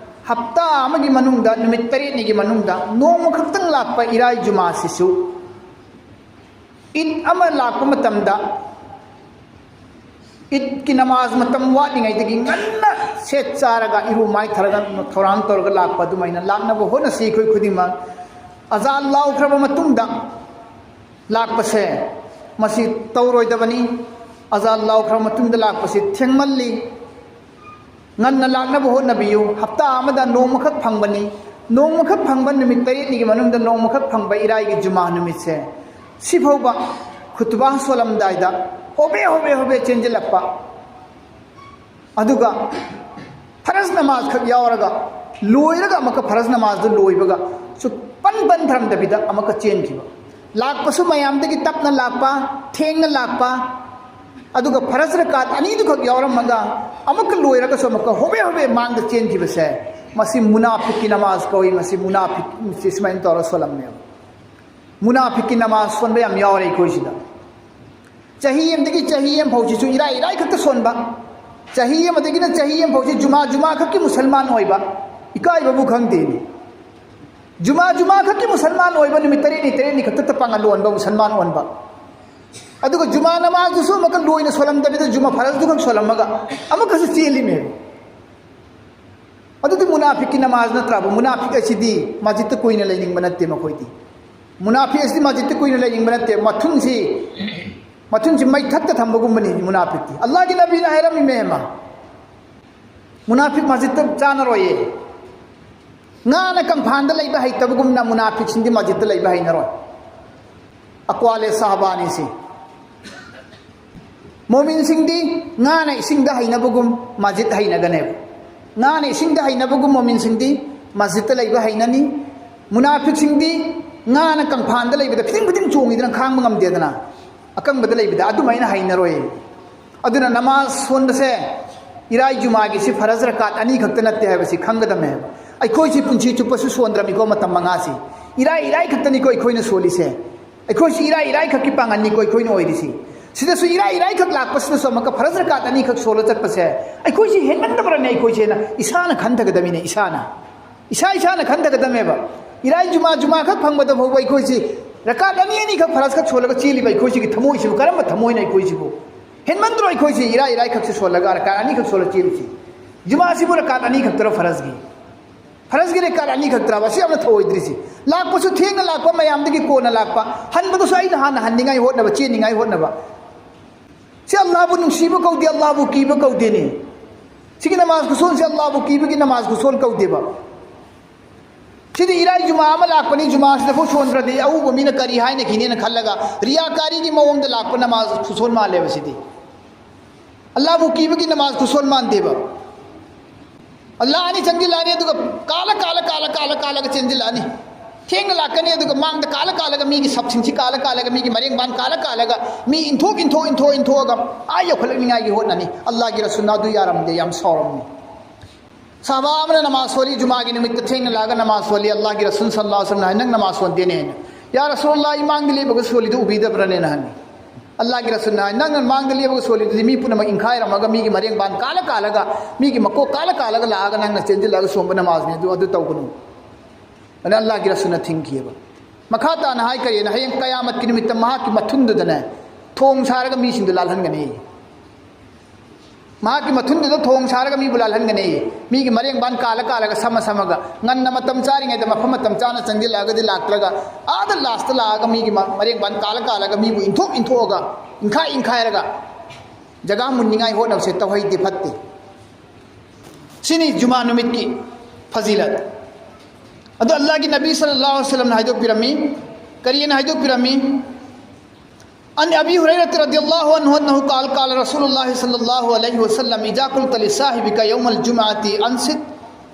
ꯍꯞꯇꯥ ꯑꯃꯒꯤ ꯃꯅꯨꯡꯗ, ꯅꯨꯃꯤꯠ ꯇꯔꯦꯠꯅꯤꯒꯤ ꯃꯅꯨꯡꯗ ꯅꯣꯡꯃ ꯈꯛꯇꯪ ꯂꯥꯛꯄ ꯏꯔꯥꯏ ꯖꯨꯃꯥꯁꯤꯁꯨ, ꯏꯗ ꯑꯃ ꯂꯥꯛꯄ ꯃꯇꯝꯗ ꯏꯗꯀꯤ ꯅꯃꯥꯖ ꯃꯇꯝ ꯋꯥꯠꯂꯤꯉꯩꯗꯒꯤ ꯉꯟꯅ ꯁꯦꯠ ꯆꯥꯔꯒ, ꯏꯔꯨ ꯃꯥꯏꯊꯔꯒ, ꯊꯧꯔꯥꯡ ꯇꯧꯔꯒ ꯂꯥꯛꯄ ꯑꯗꯨꯃꯥꯏꯅ ꯂꯥꯛꯅꯕ ꯍꯣꯠꯅꯁꯤ ꯑꯩꯈꯣꯏ ꯈꯨꯗꯤꯡꯃꯛ꯫ ꯑꯖꯥꯟ ꯂꯥꯎꯈ꯭ꯔꯕ ꯃꯇꯨꯡꯗ ꯂꯥꯛꯄꯁꯦ, ꯃꯁꯤ ꯇꯧꯔꯣꯏꯗꯕꯅꯤ꯫ ꯑꯖꯥꯟ ꯂꯥꯎꯈ꯭ꯔꯕ ꯃꯇꯨꯡꯗ ꯂꯥꯛꯄꯁꯤ ꯊꯦꯡꯃꯜꯂꯤ꯫ ꯉꯟꯅ ꯂꯥꯛꯅꯕ ꯍꯣꯠꯅꯕꯤꯌꯨ꯫ ꯍꯞꯇꯥ ꯑꯃꯗ ꯅꯣꯡꯃꯈꯛ ꯐꯪꯕꯅꯤ꯫ ꯅꯣꯡꯃꯈꯛ ꯐꯪꯕ, ꯅꯨꯃꯤꯠ ꯇꯔꯦꯠꯅꯤꯒꯤ ꯃꯅꯨꯡꯗ ꯅꯣꯡꯃꯈꯛ ꯐꯪꯕ ꯏꯔꯥꯏꯒꯤ ꯖꯨꯃꯥ ꯅꯨꯃꯤꯠꯁꯦ, ꯁꯤꯐꯥꯎꯕ ꯈꯨꯇꯨꯕꯥ ꯁꯣꯜꯂꯝꯗꯥꯏꯗ ꯍꯣꯕꯦ ꯍꯣꯕꯦ ꯍꯣꯕꯦ ꯆꯦꯟꯁꯤꯜꯂꯛꯄ, ꯑꯗꯨꯒ ꯐꯔꯖ ꯅꯃꯥꯖ ꯈꯛ ꯌꯥꯎꯔꯒ, ꯂꯣꯏꯔꯒ ꯑꯃꯨꯛꯀ ꯐꯔꯖ ꯅꯃꯥꯖꯗꯨ ꯂꯣꯏꯕꯒ ꯁꯨꯛꯄꯟ ꯄꯟꯊꯔꯝꯗꯕꯤꯗ ꯑꯃꯨꯛꯀ ꯆꯦꯟꯈꯤꯕ꯫ ꯂꯥꯛꯄꯁꯨ ꯃꯌꯥꯝꯗꯒꯤ ꯇꯞꯅ ꯂꯥꯛꯄ, ꯊꯦꯡꯅ ꯂꯥꯛꯄ, ꯑꯗꯨꯒ ꯐꯔꯖ ꯔꯀꯥꯠ ꯑꯅꯤꯗꯨꯈꯛ ꯌꯥꯎꯔꯝꯃꯒ ꯑꯃꯨꯛꯀ ꯂꯣꯏꯔꯒꯁꯨ ꯑꯃꯨꯛꯀ ꯍꯣꯕꯦ ꯍꯣꯕꯦ ꯃꯥꯡꯗ ꯆꯦꯟꯈꯤꯕꯁꯦ, ꯃꯁꯤ ꯃꯨꯅꯥꯐꯤꯛꯀꯤ ꯅꯃꯥꯖ ꯀꯧꯏ꯫ ꯃꯁꯤ ꯃꯨꯅꯥꯐꯤꯛ, ꯁꯤ ꯁꯨꯃꯥꯏꯅ ꯇꯧꯔ ꯁꯣꯜꯂꯝꯃꯦꯕ꯫ ꯃꯨꯅꯥꯐꯤꯛꯀꯤ ꯅꯃꯥꯖ ꯁꯣꯟꯕ ꯌꯥꯝ ꯌꯥꯎꯔꯦ ꯑꯩꯈꯣꯏꯁꯤꯗ꯫ ꯆꯍꯤ ꯑꯃꯗꯒꯤ ꯆꯍꯤ ꯑꯃ ꯐꯥꯎꯁꯤꯁꯨ ꯏꯔꯥꯏ ꯏꯔꯥꯏ ꯈꯛꯇ ꯁꯣꯟꯕ꯫ ꯆꯍꯤ ꯑꯃꯗꯒꯤꯅ ꯆꯍꯤ ꯑꯃ ꯐꯥꯎꯁꯤ ꯖꯨꯃꯥ, ꯖꯨꯃꯥ ꯈꯛꯀꯤ ꯃꯨꯁꯜꯃꯥꯟ ꯑꯣꯏꯕ, ꯏꯀꯥꯏꯕꯕꯨ ꯈꯪꯗꯦꯅꯦ꯫ ꯖꯨꯃꯥ, ꯖꯨꯃꯥ ꯈꯛꯀꯤ ꯃꯨꯁꯜꯃꯥꯟ ꯑꯣꯏꯕ, ꯅꯨꯃꯤꯠ ꯇꯔꯦꯠꯅꯤ, ꯇꯔꯦꯠꯅꯤ ꯈꯛꯇ ꯄꯥꯡꯒꯜ ꯑꯣꯟꯕ, ꯃꯨꯁꯜꯃꯥꯟ ꯑꯣꯟꯕ꯫ ꯑꯗꯨꯒ ꯖꯨꯃꯥ ꯅꯃꯥꯖꯗꯨꯁꯨ ꯑꯃꯨꯛꯀ ꯂꯣꯏꯅ ꯁꯣꯜꯂꯝꯗꯕꯤꯗ ꯖꯨꯃꯥ ꯐꯔꯖꯗꯨ ꯈꯛ ꯁꯣꯜꯂꯝꯃꯒ ꯑꯃꯨꯛꯀꯁꯨ ꯆꯦꯜꯂꯤꯃꯦ꯫ ꯑꯗꯨꯗꯤ ꯃꯨꯅꯥꯐꯤꯛꯀꯤ ꯅꯃꯥꯖ ꯅꯠꯇ꯭ꯔꯕ? ꯃꯨꯅꯥꯐꯤꯛ ꯑꯁꯤꯗꯤ ꯃꯁꯖꯤꯗꯇ ꯀꯨꯏꯅ ꯂꯩꯅꯤꯡꯕ ꯅꯠꯇꯦ ꯃꯈꯣꯏꯗꯤ꯫ ꯃꯨꯅꯥꯐꯤꯛ ꯑꯁꯤꯗꯤ ꯃꯁꯖꯤꯗꯇ ꯀꯨꯏꯅ ꯂꯩꯅꯤꯡꯕ ꯅꯠꯇꯦ꯫ ꯃꯊꯨꯟꯁꯤ, ꯃꯊꯨꯟꯁꯤ ꯃꯩꯊꯛꯇ ꯊꯝꯕꯒꯨꯝꯕꯅꯤ ꯃꯨꯅꯥꯐꯤꯛꯇꯤ꯫ ꯑꯜꯂꯥꯍꯒꯤ ꯅꯕꯤꯅ ꯍꯥꯏꯔꯝꯃꯤꯃꯦ ꯑꯃ, ꯃꯨꯅꯥꯐꯤꯛ ꯃꯁꯖꯤꯗꯇ ꯆꯥꯅꯔꯣꯏꯌꯦ꯫ ꯉꯥꯅ ꯀꯪꯐꯥꯟꯗ ꯂꯩꯕ ꯍꯩꯇꯕꯒꯨꯝꯅ ꯃꯨꯅꯥꯐꯤꯛꯁꯤꯡꯗꯤ ꯃꯁꯖꯤꯗꯇ ꯂꯩꯕ ꯍꯩꯅꯔꯣꯏ꯫ ꯑꯀ꯭ꯋꯥꯂꯦ ꯁꯥꯍꯕꯥꯅꯤꯁꯤ꯫ ꯃꯣꯃꯤꯟꯁꯤꯡꯗꯤ ꯉꯥꯅ ꯏꯁꯤꯡꯗ ꯍꯩꯅꯕꯒꯨꯝ ꯃꯁꯖꯤꯗ ꯍꯩꯅꯒꯅꯦꯕ꯫ ꯉꯥꯅ ꯏꯁꯤꯡꯗ ꯍꯩꯅꯕꯒꯨꯝ ꯃꯣꯃꯤꯟꯁꯤꯡꯗꯤ ꯃꯁꯖꯤꯗꯇ ꯂꯩꯕ ꯍꯩꯅꯅꯤ꯫ ꯃꯨꯅꯥꯐꯤꯛꯁꯤꯡꯗꯤ ꯉꯥꯅ ꯀꯪꯐꯥꯟꯗ ꯂꯩꯕꯗ ꯐꯤꯗꯤꯡ ꯐꯤꯗꯤꯡ ꯆꯣꯡꯉꯤꯗꯅ ꯈꯥꯡꯕ ꯉꯝꯗꯦꯗꯅ, ꯑꯀꯪꯕꯗ ꯂꯩꯕꯗ ꯑꯗꯨꯃꯥꯏꯅ ꯍꯩꯅꯔꯣꯏ꯫ ꯑꯗꯨꯅ ꯅꯃꯥꯖ ꯁꯣꯟꯕꯁꯦ ꯏꯔꯥꯏ ꯖꯨꯃꯥꯒꯤꯁꯤ ꯐꯔꯖ ꯔꯀꯥꯠ ꯑꯅꯤ ꯈꯛꯇ ꯅꯠꯇꯦ ꯍꯥꯏꯕꯁꯤ ꯈꯪꯒꯗꯕꯅꯦꯕ꯫ ꯑꯩꯈꯣꯏꯁꯤ ꯄꯨꯟꯁꯤ ꯆꯨꯞꯄꯁꯨ ꯁꯣꯟꯗ꯭ꯔꯕꯅꯤꯀꯣ ꯃꯇꯝ ꯃꯉꯥꯁꯤ꯫ ꯏꯔꯥꯏ ꯏꯔꯥꯏ ꯈꯛꯇꯅꯤꯀꯣ ꯑꯩꯈꯣꯏꯅ ꯁꯣꯜꯂꯤꯁꯦ꯫ ꯑꯩꯈꯣꯏꯁꯤ ꯏꯔꯥꯏ ꯏꯔꯥꯏ ꯈꯛꯀꯤ ꯄꯥꯡꯒꯜꯅꯤꯀꯣ ꯑꯩꯈꯣꯏꯅ ꯑꯣꯏꯔꯤꯁꯤ꯫ ꯁꯤꯗꯁꯨ ꯏꯔꯥꯏ ꯏꯔꯥꯏ ꯈꯛ ꯂꯥꯛꯄꯁꯤꯗꯁꯨ ꯑꯃꯨꯛꯀ ꯐꯔꯖ ꯔꯀꯥꯠ ꯑꯅꯤ ꯈꯛ ꯁꯣꯜꯂ ꯆꯠꯄꯁꯦ ꯑꯩꯈꯣꯏꯁꯤ ꯍꯦꯟꯃꯟꯗꯕ꯭ꯔꯅꯦ? ꯑꯩꯈꯣꯏꯁꯦꯅ ꯏꯁꯥꯅ ꯈꯟꯊꯒꯗꯕꯅꯤꯅꯦ, ꯏꯁꯥꯅ꯫ ꯏꯁꯥ ꯏꯁꯥꯅ ꯈꯟꯊꯒꯗꯕꯅꯦꯕ꯫ ꯏꯔꯥꯏ ꯖꯨꯃꯥ, ꯖꯨꯃꯥ ꯈꯛ ꯐꯪꯕꯗ ꯐꯥꯎꯕ ꯑꯩꯈꯣꯏꯁꯤ ꯔꯀꯥꯠ ꯑꯅꯤ ꯑꯅꯤ ꯈꯛ ꯐꯔꯖ ꯈꯛ ꯁꯣꯜꯂꯒ ꯆꯦꯜꯂꯤꯕ ꯑꯩꯈꯣꯏꯁꯤꯒꯤ ꯊꯃꯣꯏꯁꯤꯕꯨ ꯀꯔꯝꯕ ꯊꯃꯣꯏꯅꯣ ꯑꯩꯈꯣꯏꯁꯤꯕꯨ? ꯍꯦꯟꯃꯟꯗ꯭ꯔꯣ ꯑꯩꯈꯣꯏꯁꯤ ꯏꯔꯥꯏ ꯏꯔꯥꯏ ꯈꯛꯁꯤ ꯁꯣꯜꯂꯒ ꯔꯀꯥꯠ ꯑꯅꯤ ꯈꯛ ꯁꯣꯜꯂ ꯆꯦꯜꯂꯤꯁꯤ? ꯖꯨꯃꯥꯁꯤꯕꯨ ꯔꯀꯥꯠ ꯑꯅꯤ ꯈꯛꯇꯔꯣ ꯐꯔꯖꯒꯤ? ꯐꯔꯖꯒꯤ ꯔꯀꯥꯠ ꯑꯅꯤ ꯈꯛꯇꯔꯕ? ꯑꯁꯤ ꯌꯥꯝꯅ ꯊꯧꯑꯣꯏꯗ꯭ꯔꯤꯁꯤ꯫ ꯂꯥꯛꯄꯁꯨ ꯊꯦꯡꯅ ꯂꯥꯛꯄ, ꯃꯌꯥꯝꯗꯒꯤ ꯀꯣꯟꯅ ꯂꯥꯛꯄ, ꯍꯟꯕꯗꯁꯨ ꯑꯩꯅ ꯍꯥꯟꯅ ꯍꯟꯅꯤꯡꯉꯥꯏ ꯍꯣꯠꯅꯕ, ꯆꯦꯟꯅꯤꯡꯉꯥꯏ ꯍꯣꯠꯅꯕ꯫ ꯁꯤ ꯑꯜꯂꯥꯍꯕꯨ ꯅꯨꯡꯁꯤꯕ ꯀꯧꯗꯦ, ꯑꯜꯂꯥꯍꯕꯨ ꯀꯤꯕ ꯀꯧꯗꯦꯅꯦ꯫ ꯁꯤꯒꯤ ꯅꯃꯥꯖ ꯈꯨꯁꯣꯟꯁꯦ ꯑꯜꯂꯥꯍꯕꯨ ꯀꯤꯕꯒꯤ ꯅꯃꯥꯖ ꯈꯨꯁꯣꯟ ꯀꯧꯗꯦꯕ꯫ ꯁꯤꯗꯤ ꯏꯔꯥꯏ ꯖꯨꯃꯥ ꯑꯃ ꯂꯥꯛꯄꯅꯤ, ꯖꯨꯃꯥꯁꯤꯗꯐꯥꯎ ꯁꯣꯟꯗ꯭ꯔꯗꯤ ꯑꯎꯕ ꯃꯤꯅ ꯀꯔꯤ ꯍꯥꯏꯅꯈꯤꯅꯦꯅ ꯈꯜꯂꯒ ꯔꯤꯌꯥꯀꯥꯔꯤꯒꯤ ꯃꯑꯣꯡꯗ ꯂꯥꯛꯄ ꯅꯃꯥꯖ ꯈꯨꯁꯣꯟ ꯃꯥꯜꯂꯦꯕ ꯁꯤꯗꯤ꯫ ꯑꯜꯂꯥꯍꯕꯨ ꯀꯤꯕꯒꯤ ꯅꯃꯥꯖ ꯈꯨꯁꯣꯟ ꯃꯥꯟꯗꯦꯕ꯫ ꯑꯜꯂꯥꯍ ꯑꯅꯤ ꯆꯪꯁꯤꯜꯂꯛꯑꯅꯤ, ꯑꯗꯨꯒ ꯀꯥꯜꯂ, ꯀꯥꯜꯂ, ꯀꯥꯜꯂ, ꯀꯥꯜꯂ, ꯀꯥꯜꯂꯒ ꯆꯦꯟꯁꯤꯜꯂꯛꯑꯅꯤ꯫ ꯊꯦꯡꯅ ꯂꯥꯛꯀꯅꯤ, ꯑꯗꯨꯒ ꯃꯥꯡꯗ ꯀꯥꯜꯂ, ꯀꯥꯜꯂꯒ, ꯃꯤꯒꯤ ꯁꯞꯁꯤꯡꯁꯤ ꯀꯥꯜꯂ, ꯀꯥꯜꯂꯒ, ꯃꯤꯒꯤ ꯃꯔꯦꯡꯕꯥꯟ ꯀꯥꯜꯂ, ꯀꯥꯜꯂꯒ, ꯃꯤ ꯏꯟꯊꯣꯛ, ꯏꯟꯊꯣꯛ, ꯏꯟꯊꯣꯛ, ꯏꯟꯊꯣꯛꯑꯒ ꯑꯥ ꯌꯧꯈꯠꯂꯛꯅꯤꯉꯥꯏꯒꯤ ꯍꯣꯠꯅꯅꯤ꯫ ꯑꯜꯂꯥꯍꯒꯤ ꯔꯁꯨꯜꯅ ꯑꯗꯨ ꯌꯥꯔꯝꯗꯦ, ꯌꯥꯝ ꯁꯥꯎꯔꯝꯃꯤ꯫ ꯁꯍꯥꯕꯥ ꯑꯃꯅ ꯅꯃꯥꯖ ꯁꯣꯜꯂꯤ, ꯖꯨꯃꯥꯒꯤ ꯅꯨꯃꯤꯠꯇ ꯊꯦꯡꯅ ꯂꯥꯛꯑꯒ ꯅꯃꯥꯖ ꯁꯣꯜꯂꯤ꯫ ꯑꯜꯂꯥꯍꯒꯤ ꯔꯁꯨꯜ ꯁꯜꯂꯜꯂꯥꯍꯨ ꯑꯂꯩꯍꯤ ꯋꯁꯜꯂꯝꯅ ꯍꯥꯏ, "ꯅꯪ ꯅꯃꯥꯖ ꯁꯣꯟꯗꯦꯅꯦ?" ꯍꯥꯏꯅ꯫ "ꯌꯥ ꯔꯁꯨꯜꯂꯥꯍ, ꯏꯃꯥꯡꯗ ꯂꯦꯞꯄꯒ ꯁꯣꯜꯂꯤꯗꯨ ꯎꯕꯤꯗꯕ꯭ꯔꯅꯦꯅ?" ꯍꯪꯉꯤ꯫ ꯑꯜꯂꯥꯍꯒꯤ ꯔꯁꯨꯜꯅ ꯍꯥꯏ, "ꯅꯪꯅ ꯃꯥꯡꯗ ꯂꯦꯞꯄꯒ ꯁꯣꯜꯂꯤꯗꯨꯗꯤ ꯃꯤ ꯄꯨꯝꯅꯃꯛ ꯏꯟꯈꯥꯏꯔꯝꯃꯒ, ꯃꯤꯒꯤ ꯃꯔꯦꯡꯕꯥꯟ ꯀꯥꯜꯂ ꯀꯥꯜꯂꯒ, ꯃꯤꯒꯤ ꯃꯀꯣꯛ ꯀꯥꯜꯂ ꯀꯥꯜꯂꯒ ꯂꯥꯛꯑꯒ ꯅꯪꯅ ꯆꯦꯟꯁꯤꯜꯂꯒ ꯁꯣꯟꯕ ꯅꯃꯥꯖꯅꯤ, ꯑꯗꯨ, ꯑꯗꯨ ꯇꯧꯒꯅꯨ"꯫ ꯑꯗꯨꯅ ꯑꯜꯂꯥꯍꯒꯤ ꯔꯁꯨꯜꯅ ꯊꯤꯡꯈꯤꯑꯕ꯫ ꯃꯈꯥ ꯇꯥꯅ ꯍꯥꯏ ꯀꯔꯤꯅ? ꯍꯌꯦꯡ ꯀꯌꯥꯃꯠꯀꯤ ꯅꯨꯃꯤꯠꯇ ꯃꯍꯥꯛꯀꯤ ꯃꯊꯨꯟꯗꯨꯗꯅꯦ ꯊꯣꯡ ꯁꯥꯔꯒ ꯃꯤꯁꯤꯡꯗꯨ ꯂꯥꯜꯍꯟꯒꯅꯤ꯫ ꯃꯍꯥꯛꯀꯤ ꯃꯊꯨꯟꯗꯨꯗ ꯊꯣꯡ ꯁꯥꯔꯒ ꯃꯤꯕꯨ ꯂꯥꯜꯍꯟꯒꯅꯤ꯫ ꯃꯤꯒꯤ ꯃꯔꯦꯡꯕꯥꯟ ꯀꯥꯜꯂ ꯀꯥꯜꯂꯒ, ꯁꯝꯃ ꯁꯝꯃꯒ, ꯉꯟꯅ ꯃꯇꯝ ꯆꯥꯔꯤꯉꯩꯗ ꯃꯐꯝ ꯃꯇꯝ ꯆꯥꯅ ꯆꯪꯁꯤꯜꯂꯛꯑꯒꯗꯤ ꯂꯥꯛꯇ꯭ꯔꯒ, ꯑꯥꯗ ꯂꯥꯁꯇ ꯂꯥꯛꯑꯒ ꯃꯤꯒꯤ ꯃ-, ꯃꯔꯦꯡꯕꯥꯟ ꯀꯥꯜꯂ ꯀꯥꯜꯂꯒ ꯃꯤꯕꯨ ꯏꯟꯊꯣꯛ ꯏꯟꯊꯣꯛꯑꯒ, ꯏꯟꯈꯥꯏ ꯏꯟꯈꯥꯏꯔꯒ ꯖꯒꯥ ꯃꯨꯟꯅꯤꯡꯉꯥꯏ ꯍꯣꯠꯅꯕꯁꯦ ꯇꯧꯍꯩꯗꯦ, ꯐꯠꯇꯦ꯫ ꯁꯤꯅꯤ ꯖꯨꯃꯥ ꯅꯨꯃꯤꯠꯀꯤ ꯐꯖꯤꯂꯠ꯫ ꯑꯗꯣ ꯑꯜꯂꯥꯍꯒꯤ ꯅꯕꯤ ꯁꯜꯂꯜꯂꯥꯍꯨ ꯑꯂꯩꯍꯤ ꯋꯁꯜꯂꯝꯅ ꯍꯥꯏꯗꯣꯛꯄꯤꯔꯝꯃꯤ꯫ ꯀꯔꯤꯅ ꯍꯥꯏꯗꯣꯛꯄꯤꯔꯝꯃꯤ? عن أبي هريرة رضي الله عنه أنه قال: قال رسول الله صلى الله عليه وسلم: إذا قلت لصاحبك يوم الجمعة: أنصت،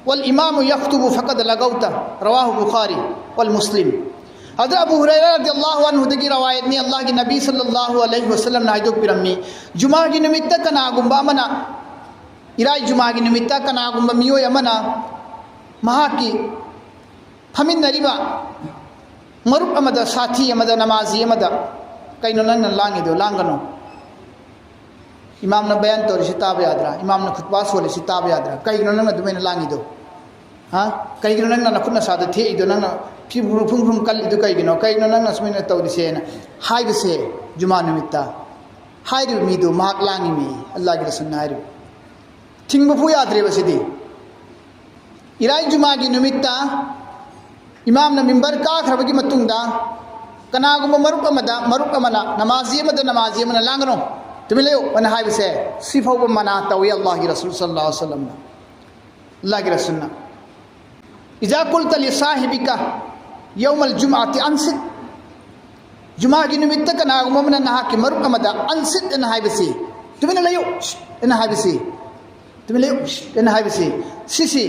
والإمام يخطب، فقد لغوت. رواه البخاري ومسلم. ꯍꯖꯔꯠ ꯑꯕꯨ ꯍꯨꯔꯩꯔꯥ ꯔꯗꯤꯌꯜꯂꯥꯍꯨ ꯑꯟꯍꯨꯗꯒꯤ ꯔꯋꯥꯌꯠꯅꯤ, ꯑꯜꯂꯥꯍꯒꯤ ꯅꯕꯤ ꯁꯜꯂꯜꯂꯥꯍꯨ ꯑꯂꯩꯍꯤ ꯋꯁꯜꯂꯝꯅ ꯍꯥꯏꯗꯣꯛꯄꯤꯔꯝꯃꯤ, ꯖꯨꯃꯥꯒꯤ ꯅꯨꯃꯤꯠꯇ ꯀꯅꯥꯒꯨꯝꯕ ꯑꯃꯅ, ꯏꯔꯥꯏ ꯖꯨꯃꯥꯒꯤ ꯅꯨꯃꯤꯠꯇ ꯀꯅꯥꯒꯨꯝꯕ ꯃꯤꯑꯣꯏ ꯑꯃꯅ ꯃꯍꯥꯛꯀꯤ ꯐꯝꯃꯤꯟꯅꯔꯤꯕ ꯃꯔꯨꯞ ꯑꯃꯗ, ꯁꯥꯊꯤ ꯑꯃꯗ, ꯅꯃꯥꯖꯤ ꯑꯃꯗ, "ꯀꯩꯅꯣ ꯅꯪꯅ ꯂꯥꯡꯉꯤꯗꯣ? ꯂꯥꯡꯒꯅꯨ꯫ ꯏꯃꯥꯝꯅ ꯕꯌꯥꯟ ꯇꯧꯔꯤꯁꯤ ꯇꯥꯕ ꯌꯥꯗ꯭ꯔꯥ? ꯏꯃꯥꯝꯅ ꯈꯨꯠꯕꯥ ꯁꯣꯜꯂꯤꯁꯤ ꯇꯥꯕ ꯌꯥꯗ꯭ꯔꯥ? ꯀꯩꯒꯤꯅꯣ ꯅꯪꯅ ꯑꯗꯨꯃꯥꯏꯅ ꯂꯥꯡꯉꯤꯗꯣ? ꯍꯥ? ꯀꯩꯒꯤꯅꯣ ꯅꯪꯅ ꯅꯈꯨꯠ ꯅꯁꯥꯗ ꯊꯦꯛꯏꯗꯣ? ꯅꯪꯅ ꯐꯤ ꯐꯨꯔꯨꯝ ꯐꯨꯔꯨꯝ ꯐꯨꯔꯨꯝ ꯀꯜꯂꯤꯗꯣ ꯀꯩꯒꯤꯅꯣ? ꯀꯩꯒꯤꯅꯣ ꯅꯪꯅ ꯁꯨꯃꯥꯏꯅ ꯇꯧꯔꯤꯁꯦꯅ?" ꯍꯥꯏꯕꯁꯦ ꯖꯨꯃꯥ ꯅꯨꯃꯤꯠꯇ ꯍꯥꯏꯔꯤꯕ ꯃꯤꯗꯨ ꯃꯍꯥꯛ ꯂꯥꯡꯉꯤꯃꯤ, ꯑꯜꯂꯥꯍꯒꯤ ꯔꯁꯨꯜꯅ ꯍꯥꯏꯔꯤꯕ꯫ ꯊꯤꯡꯕ ꯐꯨ ꯌꯥꯗ꯭ꯔꯦꯕ ꯁꯤꯗꯤ꯫ ꯏꯔꯥꯏ ꯖꯨꯃꯥꯒꯤ ꯅꯨꯃꯤꯠꯇ ꯏꯃꯥꯝꯅ ꯃꯤꯝꯕꯔ ꯀꯥꯈ꯭ꯔꯕꯒꯤ ꯃꯇꯨꯡꯗ ꯀꯅꯥꯒꯨꯝꯕ ꯃꯔꯨꯞ ꯑꯃꯗ, ꯃꯔꯨꯞ ꯑꯃꯅ, ꯅꯃꯥꯖꯤ ꯑꯃꯗ ꯅꯃꯥꯖꯤ ꯑꯃꯅ "ꯂꯥꯡꯒꯅꯨ, ꯇꯨꯃꯤꯟ ꯂꯩꯌꯨ" ꯑꯅ ꯍꯥꯏꯕꯁꯦ ꯁꯤꯐꯥꯎꯕ ꯃꯅꯥ ꯇꯧꯏ ꯑꯜꯂꯥꯍꯒꯤ ꯔꯁꯨꯜ ꯁꯜꯂꯜꯂꯥꯍꯨ ꯑꯂꯩꯍꯤ ꯋꯁꯜꯂꯝꯅ꯫ ꯑꯜꯂꯥꯍꯒꯤ ꯔꯁꯨꯜꯅ, "إذا قلت لصاحبك يوم الجمعة: أنصت"꯫ ꯖꯨꯃꯥꯒꯤ ꯅꯨꯃꯤꯠꯇ ꯀꯅꯥꯒꯨꯝꯕ ꯑꯃꯅ ꯅꯍꯥꯛꯀꯤ ꯃꯔꯨꯞ ꯑꯃꯗ "ꯑꯟꯁꯤꯠ" ꯑꯅ ꯍꯥꯏꯕꯁꯤ, "ꯇꯨꯃꯤꯟꯅ ꯂꯩꯌꯨ" ꯑꯅ ꯍꯥꯏꯕꯁꯤ, "ꯇꯨꯃꯤꯟ ꯂꯩꯌꯨ" ꯑꯅ ꯍꯥꯏꯕꯁꯤ, ꯁꯤꯁꯤ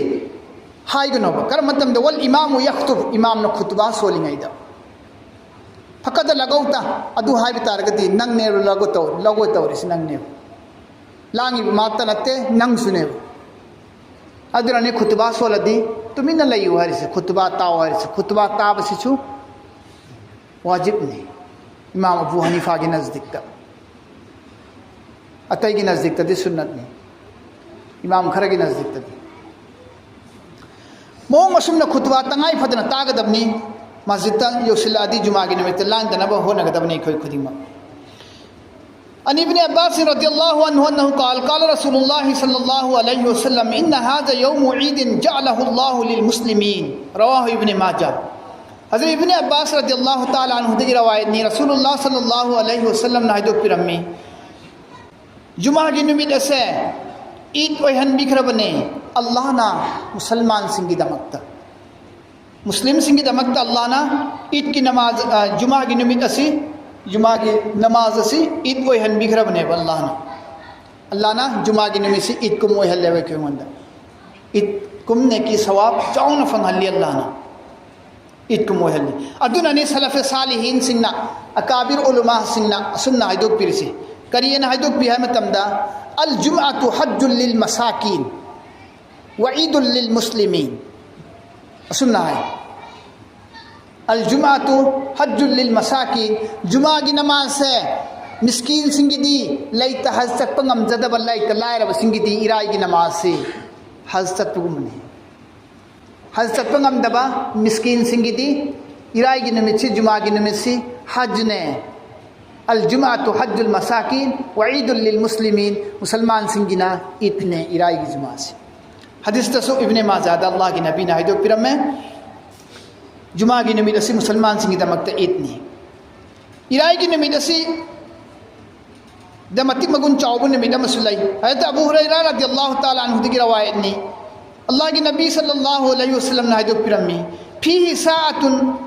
ꯍꯥꯏꯒꯅꯣꯕ꯫ ꯀꯔꯝꯕ ꯃꯇꯝꯗ? "والإمام يخطب"꯫ ꯏꯃꯥꯝꯅ ꯈꯨꯇꯨꯕꯥ ꯁꯣꯜꯂꯤꯉꯩꯗ꯫ "فقد لغوت"꯫ ꯑꯗꯨ ꯍꯥꯏꯕ ꯇꯥꯔꯒꯗꯤ ꯅꯪꯅꯦꯕ ꯂꯒꯣ ꯇꯧ-, ꯂꯒꯣ ꯇꯧꯔꯤꯁꯤ ꯅꯪꯅꯦꯕ꯫ ꯂꯥꯡꯉꯤꯕ ꯃꯥꯇ ꯅꯠꯇꯦ, ꯅꯪꯁꯨꯅꯦꯕ꯫ ꯑꯗꯨꯅꯅꯦ ꯈꯨꯇꯨꯕꯥ ꯁꯣꯜꯂꯗꯤ ꯇꯨꯃꯤꯟꯅ ꯂꯩꯌꯨ ꯍꯥꯏꯔꯤꯁꯦ, ꯈꯨꯇꯨꯕꯥ ꯇꯥꯎ ꯍꯥꯏꯔꯤꯁꯦ꯫ ꯈꯨꯇꯨꯕꯥ ꯇꯥꯕꯁꯤꯁꯨ ꯋꯥꯖꯤꯕꯅꯤ꯫ ꯏꯃꯥꯝ ꯑꯕꯨ ꯍꯅꯤꯐꯥꯒꯤ ꯅꯖꯗꯤꯛꯇ꯫ ꯑꯇꯩꯒꯤ ꯅꯖꯗꯤꯛꯇꯗꯤ ꯁꯨꯟꯅꯠꯅꯤ, ꯏꯃꯥꯝ ꯈꯔꯒꯤ ꯅꯖꯗꯤꯛꯇꯗꯤ꯫ ꯃꯑꯣꯡ ꯑꯁꯨꯝꯅ ꯈꯨꯇꯨꯕꯥ ꯇꯉꯥꯏ ꯐꯗꯅ ꯇꯥꯒꯗꯕꯅꯤ꯫ ꯃꯁꯖꯤꯗꯇ ꯌꯧꯁꯤꯜꯂꯛꯑꯗꯤ ꯖꯨꯃꯥꯒꯤ ꯅꯨꯃꯤꯠꯇ ꯂꯥꯟꯗꯅꯕ ꯍꯣꯠꯅꯒꯗꯕꯅꯤ ꯑꯩꯈꯣꯏ ꯈꯨꯗꯤꯡꯃꯛ꯫ عن ابن عباس رضي الله عنه أنه قال: قال رسول الله صلى الله عليه وسلم: إن هذا يوم عيد جعله الله للمسلمين. رواه ابن ماجه. ꯍꯖꯔꯠ ꯏꯕꯅꯤ ꯑꯕꯥꯁ ꯔꯗꯤꯌꯜꯂꯥꯍꯨ ꯇꯥꯂꯥ ꯑꯟꯍꯨꯗꯒꯤ ꯔꯋꯥꯌꯠꯅꯤ, ꯔꯁꯨꯂꯨꯜꯂꯥꯍ ꯁꯜꯂꯜꯂꯥꯍꯨ ꯑꯂꯩꯍꯤ ꯋꯁꯜꯂꯝꯅ ꯍꯥꯏꯗꯣꯛꯄꯤꯔꯝꯃꯤ, ꯖꯨꯃꯥꯒꯤ ꯅꯨꯃꯤꯠ ꯑꯁꯦ ꯏꯗ ꯑꯣꯏꯍꯟꯕꯤꯈ꯭ꯔꯕꯅꯦ ꯑꯜꯂꯥꯍꯅ ꯃꯨꯁꯜꯃꯥꯟꯁꯤꯡꯒꯤꯗꯃꯛꯇ꯫ ꯃꯨꯁꯂꯤꯝꯁꯤꯡꯒꯤꯗꯃꯛꯇ ꯑꯜꯂꯥꯍꯅ ꯏꯗꯀꯤ ꯅꯃꯥꯖ, ꯑ, ꯖꯨꯃꯥꯒꯤ ꯅꯨꯃꯤꯠ ꯑꯁꯤ, ꯖꯨꯃꯥꯒꯤ ꯅꯃꯥꯖ ꯑꯁꯤ ꯏꯗ ꯑꯣꯏꯍꯟꯕꯤꯈ꯭ꯔꯕꯅꯦꯕ ꯑꯜꯂꯥꯍꯅ꯫ ꯑꯜꯂꯥꯍꯅ ꯖꯨꯃꯥꯒꯤ ꯅꯨꯃꯤꯠꯁꯤ ꯏꯗ ꯀꯨꯝ ꯑꯣꯏꯍꯜꯂꯦꯕ ꯑꯩꯈꯣꯏꯉꯣꯟꯗ꯫ ꯏꯗ ꯀꯨꯝ ꯅꯦꯀꯤ ꯁꯋꯥꯕ ꯆꯥꯎꯅ ꯐꯪꯍꯜꯂꯤ ꯑꯜꯂꯥꯍꯅ꯫ ꯏꯗ ꯀꯨꯝ ꯑꯣꯏꯍꯜꯂꯤ꯫ ꯑꯗꯨꯅꯅꯤ ꯁꯂꯐꯦ ꯁꯥꯂꯤꯍꯤꯟꯁꯤꯡꯅ, ꯑꯀꯥꯕꯤꯔ ꯎꯂꯃꯥꯁꯤꯡꯅ ꯑꯁꯨꯝꯅ ꯍꯥꯏꯗꯣꯛꯄꯤꯔꯤꯁꯤ꯫ ꯀꯔꯤꯅ ꯍꯥꯏꯗꯣꯛꯄꯤ ꯍꯥꯏ ꯃꯇꯝꯗ, "الجمعة حج للمساكين وعيد للمسلمين"꯫ ꯑꯁꯨꯝꯅ ꯍꯥꯏ, "الجمعة حج للمساكين"꯫ ꯖꯨꯃꯥꯒꯤ ꯅꯃꯥꯖꯁꯦ ꯃꯤꯁꯀꯤꯟꯁꯤꯡꯒꯤꯗꯤ, ꯂꯩꯇ ꯍꯖ ꯆꯠꯄ ꯉꯝꯖꯗꯕ, ꯂꯩꯇ ꯂꯥꯏꯔꯕꯁꯤꯡꯒꯤꯗꯤ ꯏꯔꯥꯏꯒꯤ ꯅꯃꯥꯖꯁꯤ ꯍꯖ ꯆꯠꯄꯒꯨꯝꯕꯅꯤ꯫ ꯍꯖ ꯆꯠꯄ ꯉꯝꯗꯕ ꯃꯤꯁꯀꯤꯟꯁꯤꯡꯒꯤꯗꯤ ꯏꯔꯥꯏꯒꯤ ꯅꯨꯃꯤꯠꯁꯤ, ꯖꯨꯃꯥꯒꯤ ꯅꯨꯃꯤꯠꯁꯤ ꯍꯖꯅꯦ꯫ "الجمعة حج المساكين وعيد للمسلمين"꯫ ꯃꯨꯁꯜꯃꯥꯟꯁꯤꯡꯒꯤꯅ ꯏꯗꯅꯦ ꯏꯔꯥꯏꯒꯤ ꯖꯨꯃꯥꯁꯤ꯫ ꯍꯗꯤꯁꯇꯁꯨ ꯏꯕꯅꯦ ꯃꯥꯖꯥꯗ ꯑꯜꯂꯥꯍꯒꯤ ꯅꯕꯤꯅ ꯍꯥꯏꯗꯣꯛꯄꯤꯔꯝꯃꯦ, ꯖꯨꯃꯥꯒꯤ ꯅꯨꯃꯤꯠ ꯑꯁꯤ ꯃꯨꯁꯜꯃꯥꯟꯁꯤꯡꯒꯤꯗꯃꯛꯇ ꯏꯗꯅꯤ꯫ ꯏꯔꯥꯏꯒꯤ ꯅꯨꯃꯤꯠ ꯑꯁꯤ ꯗ ꯃꯇꯤꯛ ꯃꯒꯨꯟ ꯆꯥꯎꯕ ꯅꯨꯃꯤꯠ ꯑꯃꯁꯨ ꯂꯩ꯫ ꯍꯖꯔꯠ ꯑꯕꯨ ꯍꯨꯔꯩꯔꯥ ꯔꯗꯤꯌꯜꯂꯥꯍꯨ ꯇꯥꯂꯥ ꯑꯟꯍꯨꯗꯒꯤ ꯔꯋꯥꯌꯠꯅꯤ, ꯑꯜꯂꯥꯍꯒꯤ ꯅꯕꯤ ꯁꯜꯂꯜꯂꯥꯍꯨ ꯑꯂꯩꯍꯤ ꯋꯁꯜꯂꯝꯅ ꯍꯥꯏꯗꯣꯛꯄꯤꯔꯝꯃꯤ, "فيه ساعة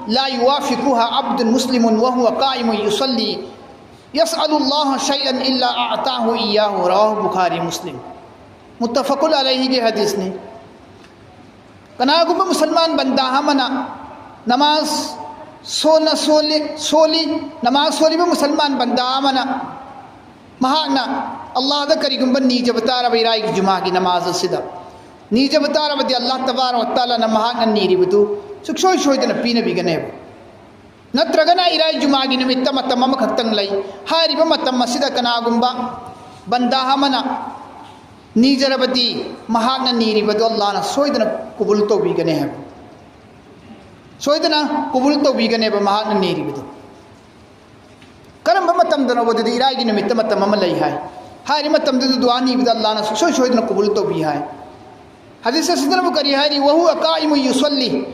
لا يوافقها عبد مسلم وهو قائم يصلي يسأل الله شيئا إلا أعطاه إياه"꯫ رواه بخاري مسلم. ꯃꯨꯠꯇꯐꯀꯨꯜ ꯑꯂꯩꯍꯤꯒꯤ ꯍꯗꯤꯁꯅꯤ꯫ ꯀꯅꯥꯒꯨꯝꯕ ꯃꯨꯁꯜꯃꯥꯟ ꯕꯟꯗꯥ ꯑꯃꯅ ꯅꯃꯥꯖ ꯁꯣꯟꯅ ꯁꯣꯜꯂꯤ, ꯁꯣꯜꯂꯤ, ꯅꯃꯥꯖ ꯁꯣꯜꯂꯤꯕ ꯃꯨꯁꯜꯃꯥꯟ ꯕꯟꯗꯥ ꯑꯃꯅ ꯃꯍꯥꯛꯅ ꯑꯜꯂꯥꯍꯗ ꯀꯔꯤꯒꯨꯝꯕ ꯅꯤꯖꯕ ꯇꯥꯔꯕ ꯏꯔꯥꯏꯒꯤ ꯖꯨꯃꯥꯒꯤ ꯅꯃꯥꯖ ꯑꯁꯤꯗ, ꯅꯤꯖꯕ ꯇꯥꯔꯕꯗꯤ ꯑꯜꯂꯥꯍ ꯇꯕꯥꯔꯛ ꯋ ꯇꯥꯂꯥꯅ ꯃꯍꯥꯛꯅ ꯅꯤꯔꯤꯕꯗꯨ ꯁꯨꯛꯁꯣꯏ ꯁꯣꯏꯗꯅ ꯄꯤꯅꯕꯤꯒꯅꯦꯕ꯫ ꯅꯠꯇ꯭ꯔꯒꯅ ꯏꯔꯥꯏ ꯖꯨꯃꯥꯒꯤ ꯅꯨꯃꯤꯠꯇ ꯃꯇꯝ ꯑꯃꯈꯛꯇꯪ ꯂꯩ꯫ ꯍꯥꯏꯔꯤꯕ ꯃꯇꯝ ꯑꯁꯤꯗ ꯀꯅꯥꯒꯨꯝꯕ ꯕꯟꯗꯥ ꯑꯃꯅ ꯅꯤꯖꯔꯕꯗꯤ, ꯃꯍꯥꯛꯅ ꯅꯤꯔꯤꯕꯗꯨ ꯑꯜꯂꯥꯍꯅ ꯁꯣꯏꯗꯅ ꯀꯕꯨꯜ ꯇꯧꯕꯤꯒꯅꯤ ꯍꯥꯏꯕ꯫ ꯁꯣꯏꯗꯅ ꯀꯕꯨꯜ ꯇꯧꯕꯤꯒꯅꯦꯕ ꯃꯍꯥꯛꯅ ꯅꯤꯔꯤꯕꯗꯨ꯫ ꯀꯔꯝꯕ ꯃꯇꯝꯗꯅꯣꯕ ꯑꯗꯨꯗꯤ? ꯏꯔꯥꯏꯒꯤ ꯅꯨꯃꯤꯠꯇ ꯃꯇꯝ ꯑꯃ ꯂꯩ ꯍꯥꯏ꯫ ꯍꯥꯏꯔꯤꯕ ꯃꯇꯝꯗꯨꯗ ꯗꯨꯋꯥ ꯅꯤꯕꯗ ꯑꯜꯂꯥꯍꯅ ꯁꯨꯡꯁꯣꯏ ꯁꯣꯏꯗꯅ ꯀꯕꯨꯜ ꯇꯧꯕꯤ ꯍꯥꯏ꯫ ꯍꯗꯤꯁ ꯑꯁꯤꯗꯅꯕꯨ ꯀꯔꯤ ꯍꯥꯏꯔꯤ? "ꯋꯍꯨꯋ ꯀꯥꯏꯃꯨ ꯌꯨꯁꯜꯂꯤ",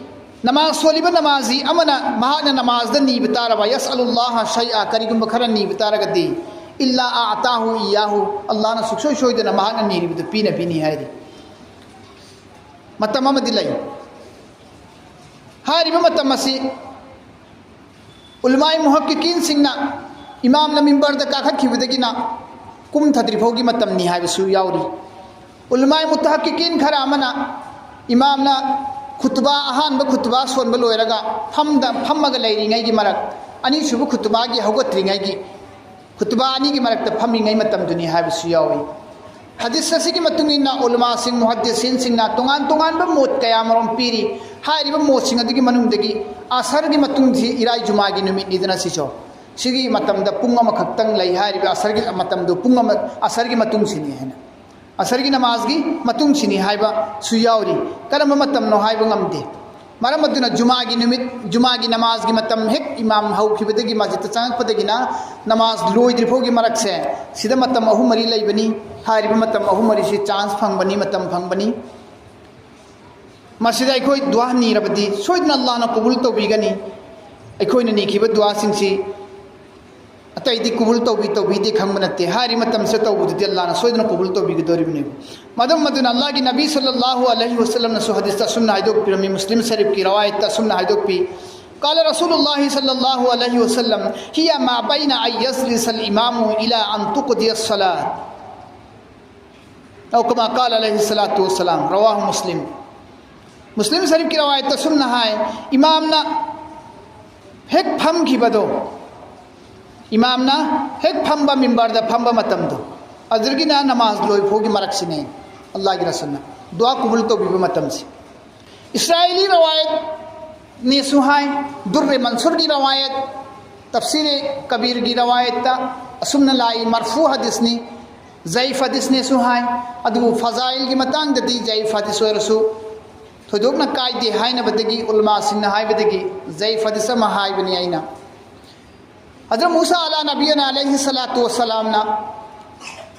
ꯅꯃꯥꯖ ꯁꯣꯜꯂꯤꯕ ꯅꯃꯥꯖꯤ ꯑꯃꯅ ꯃꯍꯥꯛꯅ ꯅꯃꯥꯖꯗ ꯅꯤꯕ ꯇꯥꯔꯕ, "ꯌꯁꯑꯂꯨꯜꯂꯥꯍ ꯁꯩꯑ", ꯀꯔꯤꯒꯨꯝꯕ ꯈꯔ ꯅꯤꯕ ꯇꯥꯔꯒꯗꯤ, "ꯏꯜꯂꯥ ꯑꯥꯇꯥꯍꯨ ꯏꯌꯥꯍꯨ", ꯑꯜꯂꯥꯍꯅ ꯁꯨꯡꯁꯣꯏ ꯁꯣꯏꯗꯅ ꯃꯍꯥꯛꯅ ꯅꯤꯔꯤꯕꯗꯨ ꯄꯤꯅ ꯄꯤꯅꯤ ꯍꯥꯏꯔꯤ꯫ ꯃꯇꯝ ꯑꯃꯗꯤ ꯂꯩ꯫ ꯍꯥꯏꯔꯤꯕ ꯃꯇꯝ ꯑꯁꯤ ꯎꯂꯃꯥꯏ ꯃꯨꯍꯛꯀꯤꯀꯤꯟꯁꯤꯡꯅ ꯏꯃꯥꯝꯅ ꯃꯤꯝꯕꯔꯗ ꯀꯥꯈꯠꯈꯤꯕꯗꯒꯤꯅ ꯀꯨꯝꯊꯗ꯭ꯔꯤ ꯐꯥꯎꯒꯤ ꯃꯇꯝꯅꯤ ꯍꯥꯏꯕꯁꯨ ꯌꯥꯎꯔꯤ꯫ ꯎꯂꯃꯥꯏ ꯃꯨꯇꯍꯛꯀꯤꯀꯤꯟ ꯈꯔ ꯑꯃꯅ ꯏꯃꯥꯝꯅ ꯈꯨꯇꯨꯕꯥ, ꯑꯍꯥꯟꯕ ꯈꯨꯇꯨꯕꯥ ꯁꯣꯟꯕ ꯂꯣꯏꯔꯒ ꯐꯝꯗ, ꯐꯝꯃꯒ ꯂꯩꯔꯤꯉꯩꯒꯤ ꯃꯔꯛ, ꯑꯅꯤꯁꯨꯕ ꯈꯨꯇꯨꯕꯥꯒꯤ ꯍꯧꯒꯠꯇ꯭ꯔꯤꯉꯩꯒꯤ ꯈꯨꯇꯨꯕꯥ ꯑꯅꯤꯒꯤ ꯃꯔꯛꯇ ꯐꯝꯃꯤꯉꯩ ꯃꯇꯝꯗꯨꯅꯤ ꯍꯥꯏꯕꯁꯨ ꯌꯥꯎꯏ꯫ ꯍꯗꯤꯁ ꯑꯁꯤꯒꯤ ꯃꯇꯨꯡ ꯏꯟꯅ ꯎꯂꯃꯥꯁꯤꯡ, ꯃꯨꯍꯗꯤꯁꯤꯟꯁꯤꯡꯅ ꯇꯣꯉꯥꯟ ꯇꯣꯉꯥꯟꯕ ꯃꯣꯠ ꯀꯌꯥ ꯃꯔꯨꯝ ꯄꯤꯔꯤ꯫ ꯍꯥꯏꯔꯤꯕ ꯃꯣꯠꯁꯤꯡ ꯑꯗꯨꯒꯤ ꯃꯅꯨꯡꯗꯒꯤ ꯑꯁꯔꯒꯤ ꯃꯇꯨꯡꯁꯤ ꯏꯔꯥꯏ ꯖꯨꯃꯥꯒꯤ ꯅꯨꯃꯤꯠꯅꯤꯗꯅ ꯁꯤꯁꯨ꯫ ꯁꯤꯒꯤ ꯃꯇꯝꯗ ꯄꯨꯡ ꯑꯃꯈꯛꯇꯪ ꯂꯩ ꯍꯥꯏꯔꯤꯕ ꯑꯁꯔꯒꯤ ꯃꯇꯝꯗꯨ ꯄꯨꯡ ꯑꯃ, ꯑꯁꯔꯒꯤ ꯃꯇꯨꯡꯁꯤꯅꯤ ꯍꯥꯏꯅ꯫ ꯑꯁꯔꯒꯤ ꯅꯃꯥꯖꯒꯤ ꯃꯇꯨꯡꯁꯤꯅꯤ ꯍꯥꯏꯕꯁꯨ ꯌꯥꯎꯔꯤ꯫ ꯀꯔꯝꯕ ꯃꯇꯝꯅꯣ ꯍꯥꯏꯕ ꯉꯝꯗꯦ꯫ ꯃꯔꯝ ꯑꯗꯨꯅ ꯖꯨꯃꯥꯒꯤ ꯅꯨꯃꯤꯠ, ꯖꯨꯃꯥꯒꯤ ꯅꯃꯥꯖꯒꯤ ꯃꯇꯝ ꯍꯦꯛ ꯏꯃꯥꯝ ꯍꯧꯈꯤꯕꯗꯒꯤ, ꯃꯁꯖꯤꯠꯇ ꯆꯪꯉꯛꯄꯗꯒꯤꯅ ꯅꯃꯥꯖ ꯂꯣꯏꯗ꯭ꯔꯤ ꯐꯥꯎꯒꯤ ꯃꯔꯛꯁꯦ, ꯁꯤꯗ ꯃꯇꯝ ꯑꯍꯨꯝ ꯃꯔꯤ ꯂꯩꯕꯅꯤ꯫ ꯍꯥꯏꯔꯤꯕ ꯃꯇꯝ ꯑꯍꯨꯝ ꯃꯔꯤꯁꯤ ꯆꯥꯟꯁ ꯐꯪꯕꯅꯤ, ꯃꯇꯝ ꯐꯪꯕꯅꯤ꯫ ꯃꯁꯤꯗ ꯑꯩꯈꯣꯏ ꯗꯨꯋꯥ ꯅꯤꯔꯕꯗꯤ ꯁꯣꯏꯗꯅ ꯑꯜꯂꯥꯍꯅ ꯀꯕꯨꯜ ꯇꯧꯕꯤꯒꯅꯤ꯫ ꯑꯩꯈꯣꯏꯅ ꯅꯤꯈꯤꯕ ꯗꯨꯋꯥꯁꯤꯡꯁꯤ ꯑꯇꯩꯗꯤ ꯀꯕꯨꯜ ꯇꯧꯕꯤ ꯇꯧꯕꯤꯗꯦ ꯈꯪꯕ ꯅꯠꯇꯦ꯫ ꯍꯥꯏꯔꯤꯕ ꯃꯇꯝꯁꯤꯗ ꯇꯧꯕꯗꯨꯗꯤ ꯑꯜꯂꯥꯍꯅ ꯁꯣꯏꯗꯅ ꯀꯕꯨꯜ ꯇꯧꯕꯤꯒꯗꯧꯔꯤꯕꯅꯦꯕ꯫ ꯃꯗꯨꯝ ꯑꯗꯨꯅ ꯑꯜꯂꯥꯍꯒꯤ ꯅꯕꯤ ꯁꯜꯂꯜꯂꯥꯍꯨ ꯑꯂꯩꯍꯤ ꯋꯁꯜꯂꯝꯅꯁꯨ ꯍꯗꯤꯁꯇ ꯑꯁꯨꯝꯅ ꯍꯥꯏꯗꯣꯛꯄꯤꯔꯝꯃꯤ, ꯃꯨꯁꯂꯤꯝ ꯁꯔꯤꯐꯀꯤ ꯔꯋꯥꯌꯠꯇ ꯑꯁꯨꯝꯅ ꯍꯥꯏꯗꯣꯛꯄꯤ, قال رسول الله صلى الله عليه وسلم، هي ما بين أن يجلس الإمام إلى أن تقضى الصلاة، أو كما قال عليه الصلاة والسلام، رواه مسلم. ꯃꯨꯁꯂꯤꯝ ꯁꯔꯤꯐꯀꯤ ꯔꯋꯥꯌꯠꯇ ꯑꯁꯨꯝꯅ ꯍꯥꯏ, ꯏꯃꯥꯝꯅ ꯍꯦꯛ ꯐꯝꯈꯤꯕꯗꯣ, ꯏꯃꯥꯝꯅ ꯍꯦꯛ ꯐꯝꯕ, ꯃꯤꯝꯕꯔꯗ ꯐꯝꯕ ꯃꯇꯝꯗꯣ, ꯑꯗꯨꯗꯒꯤꯅ ꯅꯃꯥꯖ ꯂꯣꯏ ꯐꯥꯎꯒꯤ ꯃꯔꯛꯁꯤꯅꯦ ꯑꯜꯂꯥꯍꯒꯤ ꯔꯁꯨꯜꯅ ꯗꯨꯋꯥ ꯀꯕꯨꯜ ꯇꯧꯕꯤꯕ ꯃꯇꯝꯁꯦ꯫ ꯏꯁꯔꯥꯏꯂꯤ ꯔꯋꯥꯌꯠ ꯅꯦꯁꯨ ꯍꯥꯏ꯫ ꯗꯨꯔꯔꯦ ꯃꯟꯁꯨꯔꯒꯤ ꯔꯋꯥꯌꯠ, ꯇꯐꯁꯤꯔꯦ ꯀꯕꯤꯔꯒꯤ ꯔꯋꯥꯌꯠꯇ ꯑꯁꯨꯝꯅ ꯂꯥꯛꯏ, ꯃꯔꯐꯨ ꯍꯗꯤꯁꯅꯤ, ꯖꯌꯤꯐ ꯍꯗꯤꯁꯅꯦꯁꯨ ꯍꯥꯏ꯫ ꯑꯗꯨꯕꯨ ꯐꯖꯥꯏꯜꯒꯤ ꯃꯇꯥꯡꯗꯗꯤ ꯖꯌꯤꯐ ꯍꯗꯤꯁ ꯑꯣꯏꯔꯁꯨ ꯊꯣꯏꯗꯣꯛꯅ ꯀꯥꯏꯗꯦ ꯍꯥꯏꯅꯕꯗꯒꯤ, ꯎꯂꯃꯥꯁꯤꯡꯅ ꯍꯥꯏꯕꯗꯒꯤ ꯖꯌꯤꯐ ꯍꯗꯤꯁ ꯑꯃ ꯍꯥꯏꯕꯅꯤ ꯑꯩꯅ꯫ ꯍꯖꯔꯠ ꯃꯨꯁꯥ ꯑꯂꯥ ꯅꯕꯤꯌꯅ ꯑꯂꯩꯍꯤ ꯁꯂꯥꯇꯨ ꯋꯁꯁꯂꯥꯝꯅ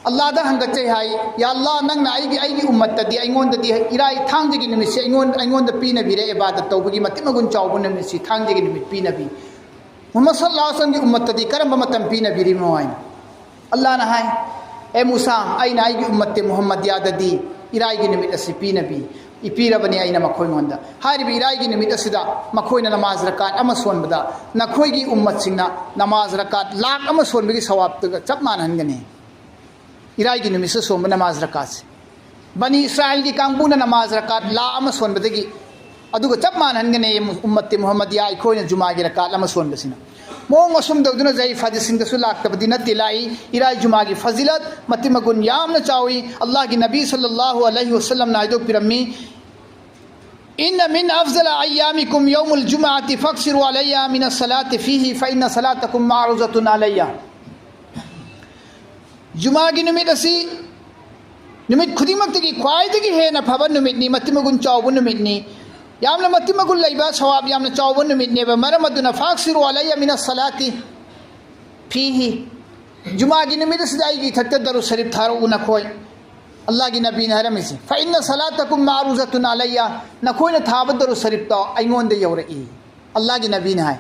ꯑꯜꯂꯥꯗ ꯍꯪꯒꯠꯆꯩ ꯍꯥꯏ, "ꯌꯥ ꯑꯜꯂꯥ, ꯅꯪꯅ ꯑꯩꯒꯤ, ꯑꯩꯒꯤ ꯎꯝꯃꯠꯇꯗꯤ ꯑꯩꯉꯣꯟꯗꯗꯤ ꯏꯔꯥꯏ ꯊꯥꯡꯖꯒꯤ ꯅꯨꯃꯤꯠꯁꯦ ꯑꯩꯉꯣꯟ-, ꯑꯩꯉꯣꯟꯗ ꯄꯤꯅꯕꯤꯔꯦ, ꯏꯕꯥꯗꯠ ꯇꯧꯕꯒꯤ ꯃꯇꯤꯛ ꯃꯒꯨꯟ ꯆꯥꯎꯕ ꯅꯨꯃꯤꯠꯁꯤ ꯊꯥꯡꯖꯒꯤ ꯅꯨꯃꯤꯠ ꯄꯤꯅꯕꯤ꯫ ꯃꯨꯍꯝꯃꯗ ꯁꯜꯂꯜꯂꯥꯍꯨ ꯑꯂꯩꯍꯤ ꯋꯁꯜꯂꯝꯒꯤ ꯎꯝꯃꯠꯇꯗꯤ ꯀꯔꯝꯕ ꯃꯇꯝ ꯄꯤꯅꯕꯤꯔꯤꯕꯅꯣ?" ꯍꯥꯏꯅ꯫ ꯑꯜꯂꯥꯅ ꯍꯥꯏ, "ꯑꯦ ꯃꯨꯁꯥ, ꯑꯩꯅ ꯑꯩꯒꯤ ꯎꯝꯃꯠꯇꯦ ꯃꯨꯍꯝꯃꯗꯤꯌꯥꯗꯗꯤ ꯏꯔꯥꯏꯒꯤ ꯅꯨꯃꯤꯠ ꯑꯁꯤ ꯄꯤꯅꯕꯤ, ꯏ-, ꯄꯤꯔꯕꯅꯤ ꯑꯩꯅ ꯃꯈꯣꯏꯉꯣꯟꯗ꯫ ꯍꯥꯏꯔꯤꯕ ꯏꯔꯥꯏꯒꯤ ꯅꯨꯃꯤꯠ ꯑꯁꯤꯗ ꯃꯈꯣꯏꯅ ꯅꯃꯥꯖ ꯔꯀꯥꯠ ꯑꯃ ꯁꯣꯟꯕꯗ ꯅꯈꯣꯏꯒꯤ ꯎꯝꯃꯠꯁꯤꯡꯅ ꯅꯃꯥꯖ ꯔꯀꯥꯠ ꯂꯥꯛ ꯑꯃ ꯁꯣꯟꯕꯒꯤ ꯁꯋꯥꯕꯇꯨꯒ ꯆꯞ ꯃꯥꯟꯅꯍꯟꯒꯅꯤ꯫ ꯏꯔꯥꯏꯒꯤ ꯅꯨꯃꯤꯠꯁꯤꯗ ꯁꯣꯟꯕ ꯅꯃꯥꯖ ꯔꯀꯥꯠꯁꯦ ꯕꯅꯤ ꯏꯁꯔꯥꯏꯜꯒꯤ ꯀꯥꯡꯕꯨꯅ ꯅꯃꯥꯖ ꯔꯀꯥꯠ ꯂꯥꯛ ꯑꯃ ꯁꯣꯟꯕꯗꯒꯤ ꯑꯗꯨꯒ ꯆꯞ ꯃꯥꯟꯅꯍꯟꯒꯅꯤ ꯎꯝꯃꯠꯇꯦ ꯃꯨꯍꯝꯃꯗꯤꯌꯥ ꯑꯩꯈꯣꯏꯅ ꯖꯨꯃꯥꯒꯤ ꯔꯀꯥꯠ ꯑꯃ ꯁꯣꯟꯕꯁꯤꯅ꯫ ꯃꯑꯣꯡ ꯑꯁꯨꯝ ꯇꯧꯗꯨꯅ ꯖꯌꯤꯐ ꯍꯗꯤꯁꯁꯤꯡꯗꯁꯨ ꯂꯥꯛꯇꯕꯗꯤ ꯅꯠꯇꯦ, ꯂꯥꯛꯏ꯫ ꯏꯔꯥꯏ ꯖꯨꯃꯥꯒꯤ ꯐꯖꯤꯂꯠ ꯃꯇꯤꯛ ꯃꯒꯨꯟ ꯌꯥꯝꯅ ꯆꯥꯎꯏ꯫ ꯑꯜꯂꯥꯍꯒꯤ ꯅꯕꯤ ꯁꯜꯂꯜꯂꯥꯍꯨ ꯑꯂꯩꯍꯤ ꯋꯁꯜꯂꯝꯅ ꯍꯥꯏꯗꯣꯛꯄꯤꯔꯝꯃꯤ, "ꯏꯟꯅ ꯃꯤꯟ ꯑꯐꯖꯂ ꯑꯌꯥꯃꯤꯀꯨꯝ ꯌꯧꯃꯨꯜ ꯖꯨꯃꯥꯑꯇꯤ ꯐꯛꯁꯤꯔꯨ ꯑꯂꯩꯌꯥ ꯃꯤꯅ ꯁꯂꯥꯇꯤ ꯐꯤꯍꯤ ꯐ ꯏꯟꯅ ꯁꯂꯥꯇꯀꯨꯝ ꯃꯥꯔꯨꯖꯇꯨꯟ ꯑꯂꯩꯌꯥ"꯫ ꯖꯨꯃꯥꯒꯤ ꯅꯨꯃꯤꯠ ꯑꯁꯤ ꯅꯨꯃꯤꯠ ꯈꯨꯗꯤꯡꯃꯛꯇꯒꯤ ꯈ꯭ꯋꯥꯏꯗꯒꯤ ꯍꯦꯟꯅ ꯐꯕ ꯅꯨꯃꯤꯠꯅꯤ, ꯃꯇꯤꯛ ꯃꯒꯨꯟ ꯆꯥꯎꯕ ꯅꯨꯃꯤꯠꯅꯤ, ꯌꯥꯝꯅ ꯃꯇꯤꯛ ꯃꯒꯨꯟ ꯂꯩꯕ, ꯁꯋꯥꯕ ꯌꯥꯝꯅ ꯆꯥꯎꯕ ꯅꯨꯃꯤꯠꯅꯦꯕ꯫ ꯃꯔꯝ ꯑꯗꯨꯅ "ꯐꯥꯛꯁꯤꯔꯨ ꯑꯂꯩꯌ ꯃꯤꯅ ꯁꯂꯥꯇꯤ ꯐꯤꯍꯤ", ꯖꯨꯃꯥꯒꯤ ꯅꯨꯃꯤꯠ ꯑꯁꯤꯗ ꯑꯩꯒꯤ ꯏꯊꯛꯇ ꯗꯔꯨ ꯁꯔꯤꯐ ꯊꯥꯔꯛꯎ ꯅꯈꯣꯏ꯫ ꯑꯜꯂꯥꯍꯒꯤ ꯅꯕꯤꯅ ꯍꯥꯏꯔꯝꯃꯤꯁꯦ, "ꯐ ꯏꯟꯅ ꯁꯂꯥꯇꯀꯨꯝ ꯃꯥꯔꯨꯖꯇꯨꯟ ꯑꯂꯩꯌ", ꯅꯈꯣꯏꯅ ꯊꯥꯕ ꯗꯔꯨ ꯁꯔꯤꯐꯇꯣ ꯑꯩꯉꯣꯟꯗ ꯌꯧꯔꯛꯏ꯫ ꯑꯜꯂꯥꯍꯒꯤ ꯅꯕꯤꯅ ꯍꯥꯏ,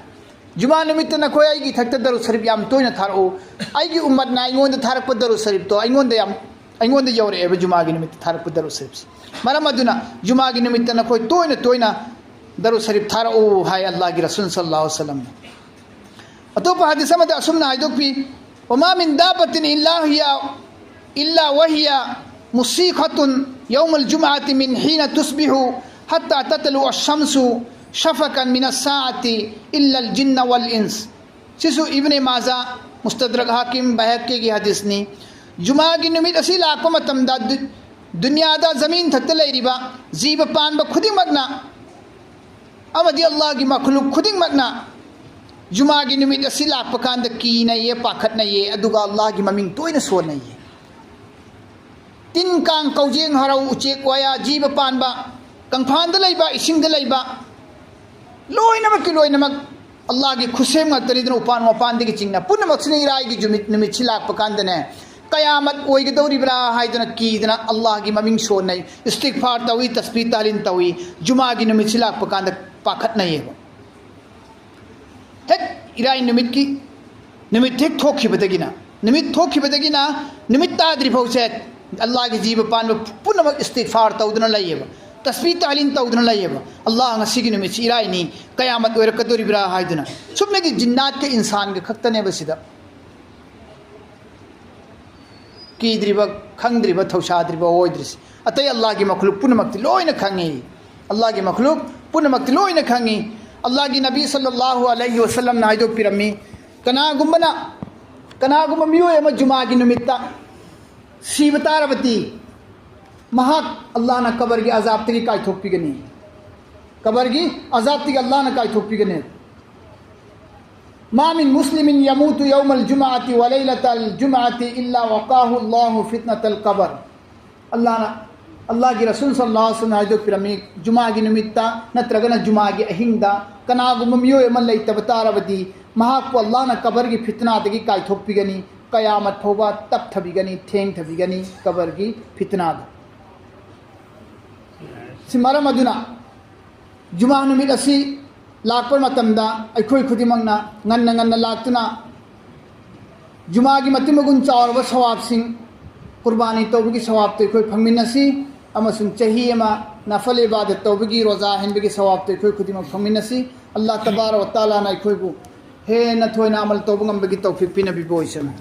"ꯖꯨꯃꯥ ꯅꯨꯃꯤꯠꯇ ꯅꯈꯣꯏ ꯑꯩꯒꯤ ꯏꯊꯛꯇ ꯗꯔꯨ ꯁꯔꯤꯐ ꯌꯥꯝ ꯇꯣꯏꯅ ꯊꯥꯔꯛꯎ, ꯑꯩꯒꯤ ꯎꯝꯃꯠꯅ ꯑꯩꯉꯣꯟꯗ ꯊꯥꯔꯛꯄ ꯗꯔꯨ ꯁꯔꯤꯐꯇꯣ ꯑꯩꯉꯣꯟꯗ ꯌꯥꯝ, ꯑꯩꯉꯣꯟꯗ ꯌꯧꯔꯛꯑꯦꯕ ꯖꯨꯃꯥꯒꯤ ꯅꯨꯃꯤꯠꯇ ꯊꯥꯔꯛꯄ ꯗꯔꯨ ꯁꯔꯤꯐꯁꯦ꯫ ꯃꯔꯝ ꯑꯗꯨꯅ ꯖꯨꯃꯥꯒꯤ ꯅꯨꯃꯤꯠꯇ ꯅꯈꯣꯏ ꯇꯣꯏꯅ ꯇꯣꯏꯅ ꯗꯔꯨ ꯁꯔꯤꯐ ꯊꯥꯔꯛꯎ" ꯍꯥꯏ ꯑꯜꯂꯥꯍꯒꯤ ꯔꯁꯨꯜ ꯁꯜꯂꯜꯂꯥꯍꯨ ꯑꯂꯩꯍꯤ ꯋꯁꯜꯂꯝꯅ꯫ ꯑꯇꯣꯞꯄ ꯍꯗꯤꯁ ꯑꯃꯗ ꯑꯁꯨꯝꯅ ꯍꯥꯏꯗꯣꯛꯄꯤ, "ꯋꯃꯥ ꯃꯤꯟ ꯗꯥꯕꯇꯤꯟ ꯏꯜꯂꯥ ꯍꯤꯌ, ꯏꯜꯂꯥ ꯋꯍꯤꯌ ꯃꯨꯁꯤꯈꯇꯨꯟ ꯌꯧꯃꯜ ꯖꯨꯃꯥꯇꯤ ꯃꯤꯟ ꯍꯤꯅ ꯇꯨꯁꯕꯤꯍꯨ ꯍꯠꯇꯥ ꯇꯇꯂꯨ ꯑꯁ-ꯁꯝꯁꯨ ꯁꯐꯀꯟ ꯃꯤꯅ ꯁꯥꯑꯇꯤ ꯏꯜꯂꯜ ꯖꯤꯟꯅ ꯋꯜ ꯏꯟꯁ"꯫ ꯁꯤꯁꯨ ꯏꯕꯅꯦ ꯃꯥꯖꯥ, ꯃꯨꯁꯇꯗ꯭ꯔꯛ ꯍꯥꯀꯤꯝ, ꯕꯩꯍꯛꯀꯤꯒꯤ ꯍꯗꯤꯁꯅꯤ꯫ ꯖꯨꯃꯥꯒꯤ ꯅꯨꯃꯤꯠ ꯑꯁꯤ ꯂꯥꯛꯄ ꯃꯇꯝꯗ ꯗꯨ-, ꯗꯨꯅꯤꯌꯥꯗ ꯖꯃꯤꯟ ꯊꯛꯇ ꯂꯩꯔꯤꯕ ꯖꯤꯕ ꯄꯥꯟꯕ ꯈꯨꯗꯤꯡꯃꯛꯅ ꯑꯃꯗꯤ ꯑꯜꯂꯥꯍꯒꯤ ꯃꯈꯂꯨꯛ ꯈꯨꯗꯤꯡꯃꯛꯅ ꯖꯨꯃꯥꯒꯤ ꯅꯨꯃꯤꯠ ꯑꯁꯤ ꯂꯥꯛꯄ ꯀꯥꯟꯗ ꯀꯤꯅꯩꯌꯦ, ꯄꯥꯈꯠꯅꯩꯌꯦ, ꯑꯗꯨꯒ ꯑꯜꯂꯥꯍꯒꯤ ꯃꯃꯤꯡ ꯇꯣꯏꯅ ꯁꯣꯟꯅꯩꯌꯦ꯫ ꯇꯤꯟ ꯀꯥꯡ, ꯀꯧꯖꯦꯡ ꯍꯔꯥꯎ, ꯎꯆꯦꯛ ꯋꯥꯌꯥ, ꯖꯤꯕ ꯄꯥꯟꯕ, ꯀꯪꯐꯥꯟꯗ ꯂꯩꯕ, ꯏꯁꯤꯡꯗ ꯂꯩꯕ, ꯂꯣꯏꯅꯃꯛꯀꯤ ꯂꯣꯏꯅꯃꯛ ꯑꯜꯂꯥꯍꯒꯤ ꯈꯨꯠꯁꯦꯝ ꯉꯥꯛꯇꯅꯤꯗꯅ, ꯎꯄꯥꯟ ꯋꯥꯄꯥꯟꯗꯒꯤ ꯆꯤꯡꯅ ꯄꯨꯝꯅꯃꯛꯁꯤꯅ ꯏꯔꯥꯏꯒꯤ ꯅꯨꯃꯤꯠ, ꯅꯨꯃꯤꯠꯁꯤ ꯂꯥꯛꯄ ꯀꯥꯟꯗꯅꯦ, ꯀꯌꯥꯃꯠ ꯑꯣꯏꯒꯗꯧꯔꯤꯕ꯭ꯔꯥ ꯍꯥꯏꯗꯅ ꯀꯤꯗꯅ ꯑꯜꯂꯥꯍꯒꯤ ꯃꯃꯤꯡ ꯁꯣꯟꯅꯩ, ꯏꯁꯇꯤꯒꯐꯥꯔ ꯇꯧꯏ, ꯇꯁꯕꯤ ꯇꯥꯍꯂꯤꯟ ꯇꯧꯏ꯫ ꯖꯨꯃꯥꯒꯤ ꯅꯨꯃꯤꯠꯁꯤ ꯂꯥꯛꯄ ꯀꯥꯟꯗ ꯄꯥꯈꯠꯅꯩꯌꯦꯕ꯫ ꯍꯦꯛ ꯏꯔꯥꯏ ꯅꯨꯃꯤꯠꯀꯤ, ꯅꯨꯃꯤꯠ ꯍꯦꯛ ꯊꯣꯛꯈꯤꯕꯗꯒꯤꯅ, ꯅꯨꯃꯤꯠ ꯊꯣꯛꯈꯤꯕꯗꯒꯤꯅ ꯅꯨꯃꯤꯠ ꯇꯥꯗ꯭ꯔꯤ ꯐꯥꯎꯁꯦ ꯑꯜꯂꯥꯍꯒꯤ ꯖꯤꯕ ꯄꯥꯟꯕ ꯄꯨꯝꯅꯃꯛ ꯏꯁꯇꯤꯒꯐꯥꯔ ꯇꯧꯗꯨꯅ ꯂꯩꯌꯦꯕ, ꯇꯁꯕꯤ ꯇꯥꯍꯂꯤꯟ ꯇꯧꯗꯨꯅ ꯂꯩꯌꯦꯕ꯫ "ꯑꯜꯂꯥꯍ, ꯉꯁꯤꯒꯤ ꯅꯨꯃꯤꯠꯁꯤ ꯏꯔꯥꯏꯅꯤ, ꯀꯌꯥꯃꯠ ꯑꯣꯏꯔꯛꯀꯗꯧꯔꯤꯕ꯭ꯔꯥ?" ꯍꯥꯏꯗꯨꯅ꯫ ꯁꯨꯞꯅꯒꯤ ꯖꯤꯟꯅꯥꯠꯀ ꯏꯟꯁꯥꯟꯒ ꯈꯛꯇꯅꯦꯕ ꯁꯤꯗ ꯀꯤꯗ꯭ꯔꯤꯕ, ꯈꯪꯗ꯭ꯔꯤꯕ, ꯊꯧꯁꯥꯗ꯭ꯔꯤꯕ ꯑꯣꯏꯗ꯭ꯔꯤꯁꯤ꯫ ꯑꯇꯩ ꯑꯜꯂꯥꯍꯒꯤ ꯃꯈꯂꯨꯛ ꯄꯨꯝꯅꯃꯛꯇꯤ ꯂꯣꯏꯅ ꯈꯪꯉꯤ꯫ ꯑꯜꯂꯥꯍꯒꯤ ꯃꯈꯂꯨꯛ ꯄꯨꯝꯅꯃꯛꯇꯤ ꯂꯣꯏꯅ ꯈꯪꯉꯤ꯫ ꯑꯜꯂꯥꯍꯒꯤ ꯅꯕꯤ ꯁꯜꯂꯜꯂꯥꯍꯨ ꯑꯂꯩꯍꯤ ꯋꯁꯜꯂꯝꯅ ꯍꯥꯏꯗꯣꯛꯄꯤꯔꯝꯃꯤ, ꯀꯅꯥꯒꯨꯝꯕꯅ, ꯀꯅꯥꯒꯨꯝꯕ ꯃꯤꯑꯣꯏ ꯑꯃ ꯖꯨꯃꯥꯒꯤ ꯅꯨꯃꯤꯠꯇ ꯁꯤꯕ ꯇꯥꯔꯕꯗꯤ, ꯃꯍꯥꯛ ꯑꯜꯂꯥꯍꯅ ꯀꯕꯔꯒꯤ ꯑꯖꯥꯕꯇꯒꯤ ꯀꯥꯏꯊꯣꯛꯄꯤꯒꯅꯤ꯫ ꯀꯕꯔꯒꯤ ꯑꯖꯥꯕꯇꯒꯤ ꯑꯜꯂꯥꯍꯅ ꯀꯥꯏꯊꯣꯛꯄꯤꯒꯅꯤ꯫ "ما من مسلم يموت يوم الجمعة وليلة الجمعة إلا وقاه الله فتنة القبر." ꯑꯜꯂꯥꯍꯅ, ꯑꯜꯂꯥꯍꯒꯤ ꯔꯁꯨꯜ ꯁꯜꯂꯜꯂꯥꯍꯨ ꯑꯂꯩꯍꯤ ꯋꯁꯜꯂꯝꯅ ꯍꯥꯏꯗꯣꯛꯄꯤꯔꯝꯃꯤ, ꯖꯨꯃꯥꯒꯤ ꯅꯨꯃꯤꯠꯇ ꯅꯠꯇ꯭ꯔꯒꯅ ꯖꯨꯃꯥꯒꯤ ꯑꯍꯤꯡꯗ ꯀꯅꯥꯒꯨꯝꯕ ꯃꯤꯑꯣꯏ ꯑꯃ ꯂꯩꯇꯕ ꯇꯥꯔꯕꯗꯤ, ꯃꯍꯥꯛꯄꯨ ꯑꯜꯂꯥꯍꯅ ꯀꯕꯔꯒꯤ ꯐꯤꯇꯅꯥꯗꯒꯤ ꯀꯥꯏꯊꯣꯛꯄꯤꯒꯅꯤ, ꯀꯌꯥꯃꯠ ꯐꯥꯎꯕ ꯇꯞꯊꯕꯤꯒꯅꯤ, ꯊꯦꯡꯊꯕꯤꯒꯅꯤ ꯀꯕꯔꯒꯤ ꯐꯤꯇꯅꯥꯗ꯫ ꯁꯤ ꯃꯔꯝ ꯑꯗꯨꯅ ꯖꯨꯃꯥ ꯅꯨꯃꯤꯠ ꯑꯁꯤ ꯂꯥꯛꯄ ꯃꯇꯝꯗ ꯑꯩꯈꯣꯏ ꯈꯨꯗꯤꯡꯃꯛꯅ ꯉꯟꯅ ꯉꯟꯅ ꯂꯥꯛꯇꯨꯅ ꯖꯨꯃꯥꯒꯤ ꯃꯇꯤꯛ ꯃꯒꯨꯟ ꯆꯥꯎꯔꯕ ꯁꯋꯥꯕꯁꯤꯡ, ꯀꯨꯔꯕꯥꯅꯤ ꯇꯧꯕꯒꯤ ꯁꯋꯥꯕꯇꯨ ꯑꯩꯈꯣꯏ ꯐꯪꯃꯤꯟꯅꯁꯤ, ꯑꯃꯁꯨꯡ ꯆꯍꯤ ꯑꯃ ꯅꯐꯜ ꯏꯕꯥꯗꯠ ꯇꯧꯕꯒꯤ, ꯔꯣꯖꯥ ꯍꯦꯟꯕꯒꯤ ꯁꯋꯥꯕꯇꯨ ꯑꯩꯈꯣꯏ ꯈꯨꯗꯤꯡꯃꯛ ꯐꯪꯃꯤꯟꯅꯁꯤ꯫ ꯑꯜꯂꯥꯍ ꯇꯕꯥꯔꯛ ꯋ ꯇꯥꯂꯥꯅ ꯑꯩꯈꯣꯏꯕꯨ ꯍꯦꯟꯅ ꯊꯣꯏꯅ ꯑꯃꯜ ꯇꯧꯕ ꯉꯝꯕꯒꯤ ꯇꯧꯐꯤꯛ ꯄꯤꯅꯕꯤꯕ ꯑꯣꯏꯁꯅꯨ꯫